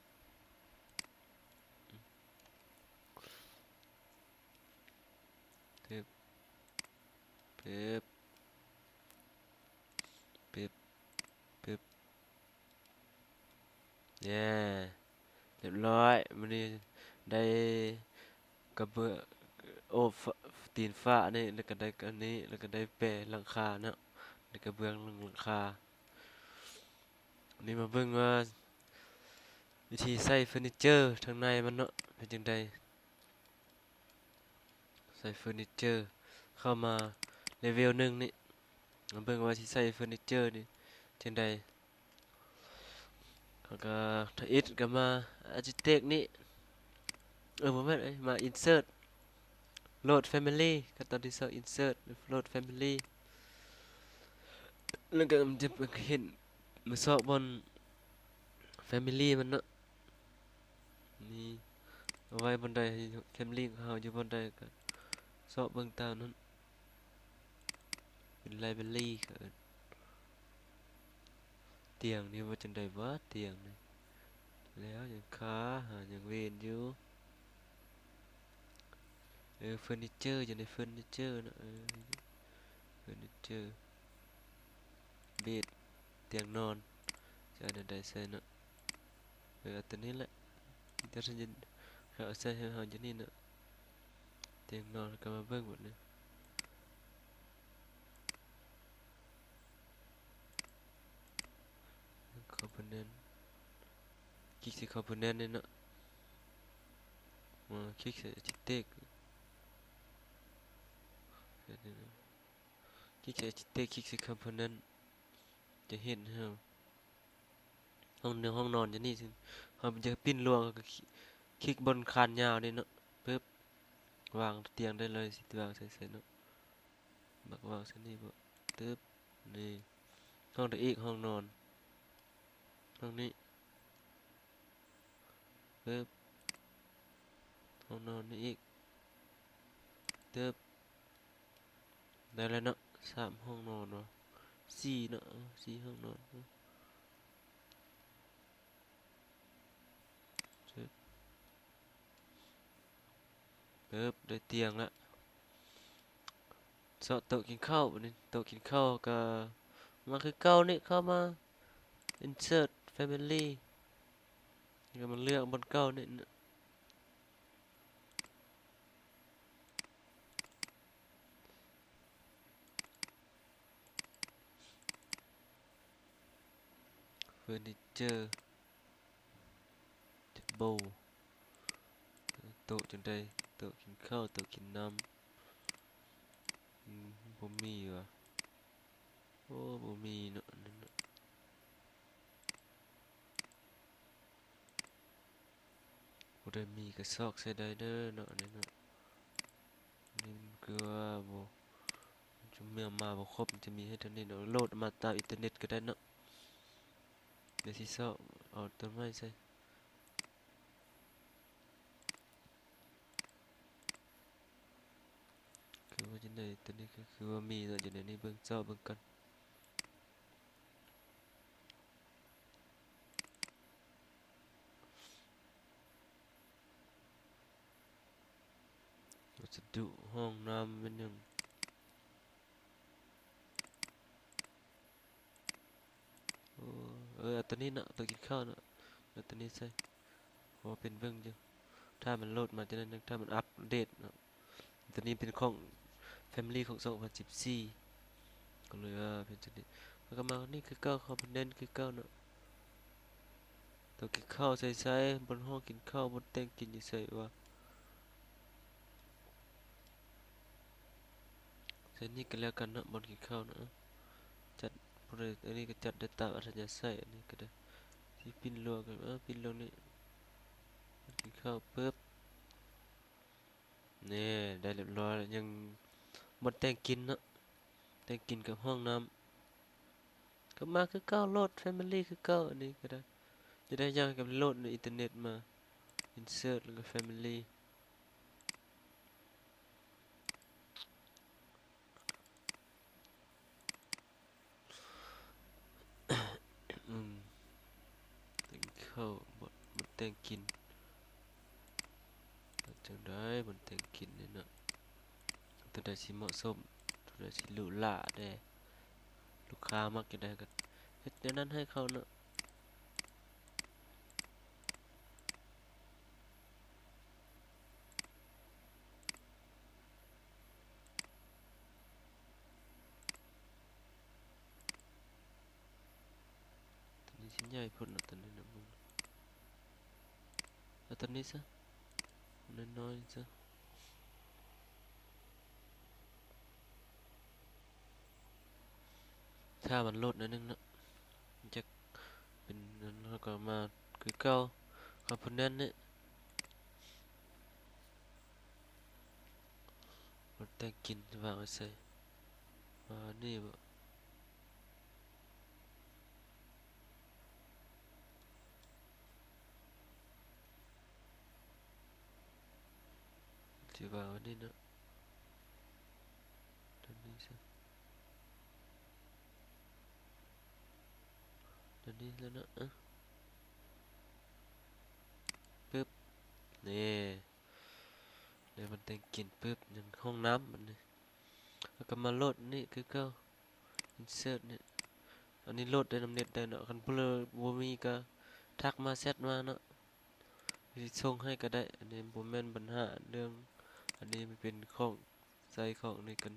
ປຶບ ປຶບ ປຶບ ປຶບ ແນ່ ຮຽບຮ້ອຍ. ມື້ນີ້ໄດ້ກະເບື້ອງ ໂອ້ ຟ- ຕີນຝານີ້ ແລ້ວກະໄດ້ອັນນີ້ ແລ້ວກະໄດ້ແປຫຼັງຄາເນາະ ໄດ້ກະເບື້ອງຫຼັງຄາ. ນີ້ມາເບິ່ງວ່າວິທີໃສ່ເຟີນິເຈີທາງໃນມັນເນາະ ເປັນຈັ່ງໃດ. ໃສ່ເຟີນິເຈີ ເຂົ້າມາເລເວວໜຶ່ງນີ້ ມາເບິ່ງວ່າຊິໃສ່ເຟີນິເຈີນີ້ຈັ່ງໃດ. ເຮົາກໍທຳອິດກໍມາອາຈິເຕັກນີ້ ເອີ ບໍ່ແມ່ນ ເອີຍ ມາອິນເສີດ ໂຫຼດແຟມິລີ. ຂັ້ນຕອນທີສອງ ອິນເສີດ ໂຫຼດແຟມິລີ ແລ້ວກໍມັນຈະເຫັນ ມາຊອກບ່ອນແຟມິລີມັນເນາະ. ນີ້ ເອົາໄວ້ບ່ອນໃດ ແຟມິລີຂອງເຮົາຢູ່ບ່ອນໃດກໍຊອກເບິ່ງຕາມນັ້ນ. ເປັນໄລບຣາຣີເຂົາເອີ້ນ. ຕຽງນີ້ວ່າຈັ່ງໃດວະ ຕຽງນີ້ ແລ້ວຍັງຄາ ຫາຍັງເວນຢູ່. ເອີ ເຟີນິເຈີ ຢູ່ໃນເຟີນິເຈີເນາະ. ເອີ ເຟີນິເຈີ ເບດ ຕຽງນອນ ຈະເອົາແນວໃດໃສ່ເນາະ. ເອີ ເອົາຕົວນີ້ແຫຼະ ມີແຕ່ເຮົາເອົາໃສ່ໃຫ້ເຮົາຢູ່ນີ້ເນາະ. ຕຽງນອນ ແລ້ວກໍມາເບິ່ງບາດນີ້ ຄອມໂພເນັນ ຄລິກໃສ່ຄອມໂພເນັນນີ້ເນາະ. ມາຄລິກໃສ່ອາຈິເຕັກ ຄລິກໃສ່ອາຈິເຕັກ ຄລິກໃສ່ຄອມໂພເນັນ ຈະເຫັນໃຫ້ເຮົາ ຫ້ອງ ຫ້ອງນອນຢູ່ນີ້. ເຮົາຢາກປິ່ນລວງ ເຮົາກໍຄລິກ ຄລິກບ່ອນຄານຍາວນີ້ເນາະ. ປຶບ ວາງຕຽງໄດ້ເລີຍ ຊິວາງໃສ່ໃສເນາະ. ມັກວາງໃສ່ນີ້ບໍ່? ຕຶບ ນີ້ ຫ້ອງໃດອີກ? ຫ້ອງນອນ ຫ້ອງນີ້. ປຶບ ຫ້ອງນອນນີ້ອີກ. ຕຶບ ໄດ້ແລ້ວເນາະ ສາມຫ້ອງນອນເນາະ ສີ່ເນາະ ເອີ ສີ່ຫ້ອງນອນເນາະ. ປຶບ ໄດ້ຕຽງລະ ເຊາະໂຕະກິນເຂົ້າ. ບາດນີ້ໂຕະກິນເຂົ້າກໍມາຄືເກົ່ານີ້ ເຂົ້າມາ insert family ແລ້ວກໍມາເລືອກບ່ອນເກົ່ານີ້. ເຟີນິເຈີ ເທເບິ້ນ ໂຕະຈັ່ງໃດ? ໂຕະກິນເຂົ້າ ໂຕະກິນນ້ຳ ອືມ ບໍ່ມີຫວາ? ໂອ້ ບໍ່ມີເນາະ ອັນນັ້ນເນາະ. ຜູ້ໃດມີກໍຊອກໃສ່ໄດ້ເດີເນາະ ອັນນີ້ເນາະ. ນີ້ມັນຄືວ່າບໍ່ ຈະມີມາບໍ່ຄົບ ມັນຈະມີໃຫ້ເທົ່ານີ້ເນາະ. ໂຫຼດມາຕາມອິນເຕີເນັດກໍໄດ້ເນາະ. ດຽວຊິຊອກເອົາຕົ້ນໄມ້ໃສ່. ຄືວ່າຈັ່ງໃດ? ຕົວນີ້ກໍຄືວ່າມີເນາະ ຢູ່ໃນນີ້. ເບິ່ງ ຊອກເບິ່ງກ່ອນ. ວັດສະດຸ ຫ້ອງນ້ຳແມ່ນຫຍັງ? ໂອ້ ເອີ ເອົາຕົວນີ້ເນາະ ຕົວກິນເຂົ້າເນາະ ເອົາຕົວນີ້ໃສ່ ເພາະວ່າເປັນເບິ່ງຢູ່ ຖ້າມັນໂຫຼດມາຈັ່ງໃດ ຖ້າມັນອັບເດດເນາະ. ຕົວນີ້ເປັນຂອງ Family ຂອງສອງພັນສິບສີ່ ກໍເລີຍວ່າເປັນຕົວນີ້. ແລ້ວກໍມານີ້ຄືເກົ່າ ຄອມໂພເນັນຄືເກົ່າເນາະ. ໂຕະກິນເຂົ້າໃສ່ໃສ? ບ່ອນຫ້ອງກິນເຂົ້າ, ບ່ອນແຕ່ງກິນຢູ່ໃສວະ? ໃສ່ນີ້ກໍແລ້ວກັນເນາະ, ບ່ອນກິນເຂົ້າເນາະ. ຈັດ ອັນນີ້ກໍຈັດໄດ້ຕາມອັດທະຍາໄສ, ອັນນີ້ກໍໄດ້. ຊິປິ່ນລວງກໍ ເອີ ປິ່ນລວງນີ້. ກິນເຂົ້າປຶບ. ນີ້ ໄດ້ຮຽບຮ້ອຍແລ້ວ. ຍັງບ່ອນແຕ່ງກິນເນາະ, ແຕ່ງກິນກັບຫ້ອງນ້ຳ. ກໍມາຄືເກົ່າ, ໂຫຼດ Family ຄືເກົ່າ. ອັນນີ້ກໍໄດ້ ຈະໄດ້ຢ່າງກັບໂຫຼດໃນອິນເຕີເນັດມາ, Insert ແລ້ວກໍ Family. ອືມ ແຕ່ງເຂົ້າ ບໍ່ ບໍ່ແຕ່ງກິນ. ເຮັດຈັ່ງໃດ ບໍ່ແຕ່ງກິນນີ້ເນາະ? ໂຕໃດຊິເໝາະສົມ, ໂຕໃດຊິຫຼູຫຼາແດ່, ລູກຄ້າມັກຈັ່ງໃດ ເຮົາກໍເຮັດແນວນັ້ນໃຫ້ເຂົາເນາະ. ໂຕນີ້ຊິໃຫຍ່ໂພດເນາະ, ໂຕນີ້ນະ ເບິ່ງ ເອົາໂຕນີ້ຊະ, ນ້ອຍໆຊະ. ຖ້າມັນໂຫຼດໜ້ອຍໜຶ່ງເນາະ, ມັນຈະເປັນນັ້ນ. ເຮົາກໍມາຄືເກົ່າ, ຄອມໂພເນັນນີ້. ມັນແຕ່ງກິນວາງໄວ້ໃສ? ວາງໄວ້ນີ້ບໍ? ຊິວາງໄວ້ນີ້ເນາະ, ໂຕນີ້ຊະ, ໂຕນີ້ແຫຼະເນາະ. ອະ ປຶບ ນີ້ ໄດ້ມັນແຕ່ງກິນປຶບ, ຍັງຫ້ອງນ້ຳບັດນີ້. ແລ້ວກໍມາໂຫຼດນີ້ຄືເກົ່າ, Insert ນີ້. ອັນນີ້ໂຫຼດໄດ້ນຳເນັດໄດ້ເນາະ, ຄັນຜູ້ໃດບໍ່ມີກໍທັກມາ ແຊັດມາເນາະ, ຊິສົ່ງໃຫ້ກໍໄດ້. ອັນນີ້ບໍ່ແມ່ນບັນຫາເລື່ອງ, ອັນນີ້ມັນເປັນຂອງໃຊ້ຂອງໃນການ,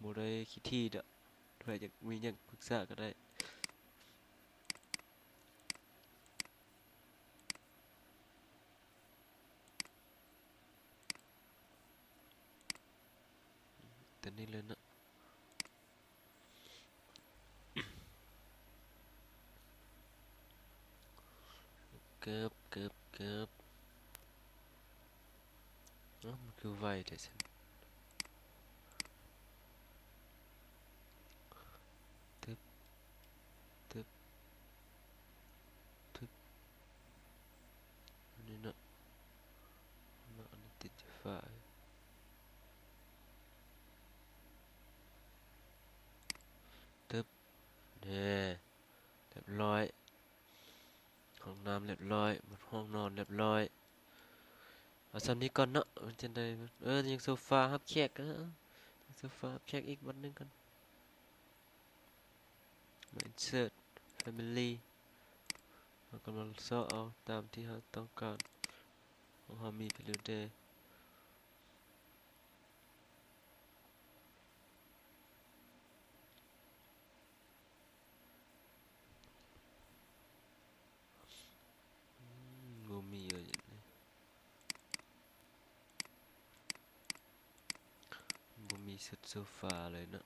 ບໍ່ໄດ້ຂີ້ຖີ່ດອກ. ໃຜຢາກມີຫຍັງປຶກສາກໍໄດ້. ຕົວນີ້ເລີຍເນາະ. ເກີບ ເກີບ ເກີບ. ເອົ້າ ມັນຄືໄວແທ້ຊັ້ນ. ຕຶບ ຕຶບ ຕຶບ. ອັນນີ້ເນາະ, ເນາະ ອັນນີ້ຕິດຢູ່ຝາ. ຕຶບ ແນ່ ຮຽບຮ້ອຍ. ຫ້ອງນ້ຳຮຽບຮ້ອຍ, ໝົດຫ້ອງນອນຮຽບຮ້ອຍ. ເອົາສ່ຳນີ້ກ່ອນເນາະ, ມັນຈັ່ງໃດ. ເອີ ຍັງໂຊຟາຮັບແຂກ, ເອີ ຍັງໂຊຟາຮັບແຂກອີກບ່ອນໜຶ່ງກ່ອນ. ມາ Insert Family, ເຮົາກໍມາເຊາະເອົາຕາມທີ່ເຮົາຕ້ອງການ, ຂອງເຮົາມີໄປແລ້ວເດ້. ອືມ ບໍ່ມີເລີຍນີ້, ບໍ່ມີຊຸດໂຊຟາເລີຍເນາະ.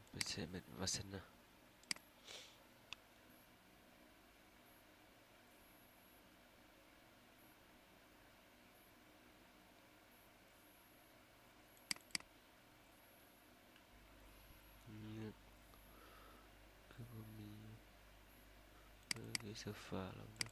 ໄປໃສ່ແມ່ນວ່າຊັ້ນນະ. ອືມ ຄືບໍ່ມີ. ເອີ ໂຊຟາລາວນະ.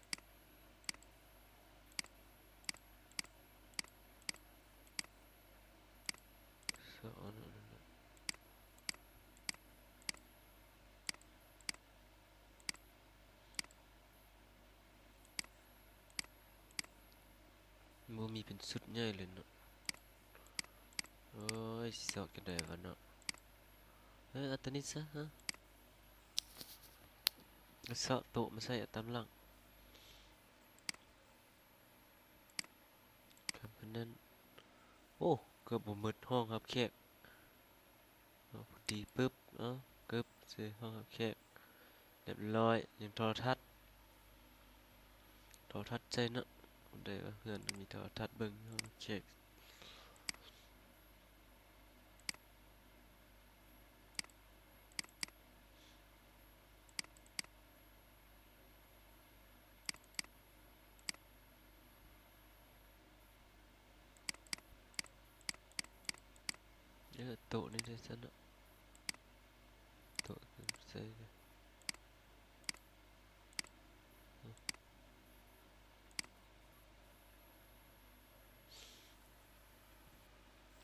ບໍ່ມີເປັນຊຸດໃຫຍ່ເລີຍເນາະ. ໂອ້ຍ ຊິຊອກຈັ່ງໃດວະເນາະ. ເອີ ເອົາຕົວນີ້ຊະ. ເອົາເຊາະໂຕະມາໃສ່ຕາມຫຼັງ. ນັ້ນ ໂອ້ ເກືອບບໍ່ໝົດຫ້ອງຮັບແຂກ. ເອົາ ພໍດີປຶບ ເອົາ ເກີບໃສ່ຫ້ອງຮັບແຂກ ຮຽບຮ້ອຍ. ຍັງໂທລະທັດ ໂທລະທັດໃສ່ເນາະ ໄດ້ວ່າເຮືອນມີໂທລະທັດເບິ່ງ ຫ້ອງຮັບແຂກ. ເອີ ໂຕະນີ້ໄດ້ຊັ້ນເນາະ ໂຕະໃສ່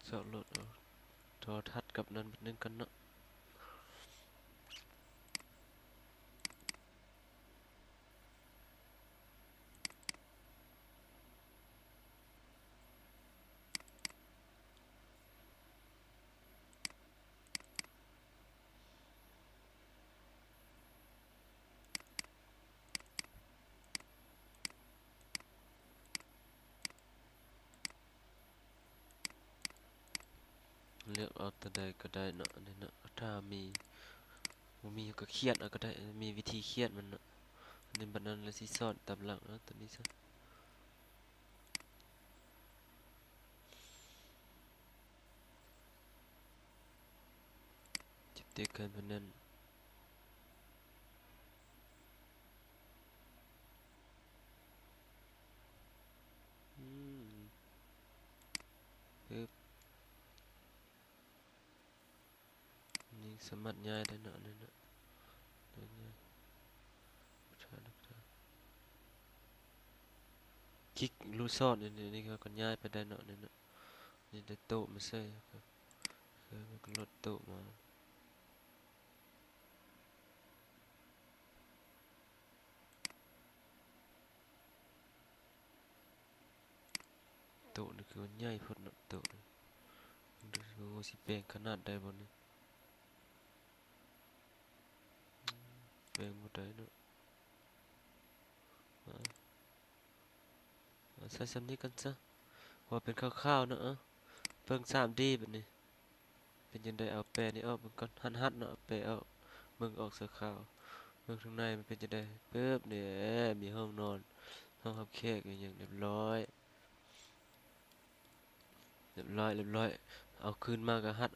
ຊອກໂຫຼດເອົາໂທລະທັດກັບນັ້ນບັດໜຶ່ງກ່ອນເນາະ. ເລືອກເອົາຕົວໃດກໍໄດ້ເນາະ ອັນນີ້ເນາະ ຖ້າມີ ບໍ່ມີກໍຂຽນເອົາກໍໄດ້ ມີວິທີຂຽນມັນເນາະ. ອັນນີ້ບັດນັ້ນລະຊິສອນຕາມຫຼັງເນາະ ຕົວນີ້ຊະ. ຈະຕິກໃຫ້ເພິ່ນນັ້ນ ອືມ ປຶບ ນີ້ສາມາດຍ້າຍໄດ້ເນາະ ນີ້ເນາະ ຍ້າຍ ຄລິກລູກສອນ ນີ້ ນີ້ເຮົາກໍຍ້າຍໄປໄດ້ເນາະ ນີ້ເນາະ. ນີ້ໄດ້ໂຕະມາໃສ່ ເອີ ມັນກໍລົດໂຕະມາ. ໂຕະນີ້ຄືມັນໃຫຍ່ໂພດເນາະ ໂຕະນີ້ ເບິ່ງດູຊິວ່າຊິແປງຂະໜາດໄດ້ບໍ່ນີ້. ອືມ ແປງບໍ່ໄດ້ເນາະ ອາ ເອົາໃສ່ສ່ຳນີ້ກ່ອນຊະ ເວົ້າເປັນຄ່າວໆເນາະ. ເອົາ ເບິ່ງສາມດີບັດນີ້ ເປັນຈັ່ງໃດ ເອົາແປນີ້ອອກເບິ່ງກ່ອນ ຫັນໆເນາະ ເອົາແປອອກ ເບິ່ງອອກຊົ່ວຄາວ ເບິ່ງທາງໃນມັນເປັນຈັ່ງໃດ. ປຶບ ນີ້ ເອີ ມີຫ້ອງນອນ ຫ້ອງຮັບແຂກ ມີຫຍັງຮຽບຮ້ອຍ ຮຽບຮ້ອຍ ຮຽບຮ້ອຍ. ເອົາ ຄືນມາກໍຫັດ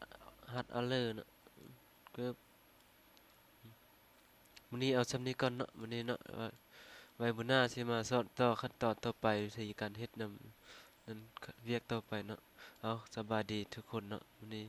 ຫັດເອົາເລີຍເນາະ ເກີບ. ມື້ນີ້ເອົາສ່ຳນີ້ກ່ອນເນາະ ມື້ນີ້ເນາະ ໄວ້ ໄວ້ມື້ໜ້າຊິມາສອນຕໍ່ຂັ້ນຕອນຕໍ່ໄປ ວິທີການເຮັດນຳນັ້ນ ວຽກຕໍ່ໄປເນາະ. ເອົາ ສະບາຍດີທຸກຄົນເນາະ ມື້ນີ້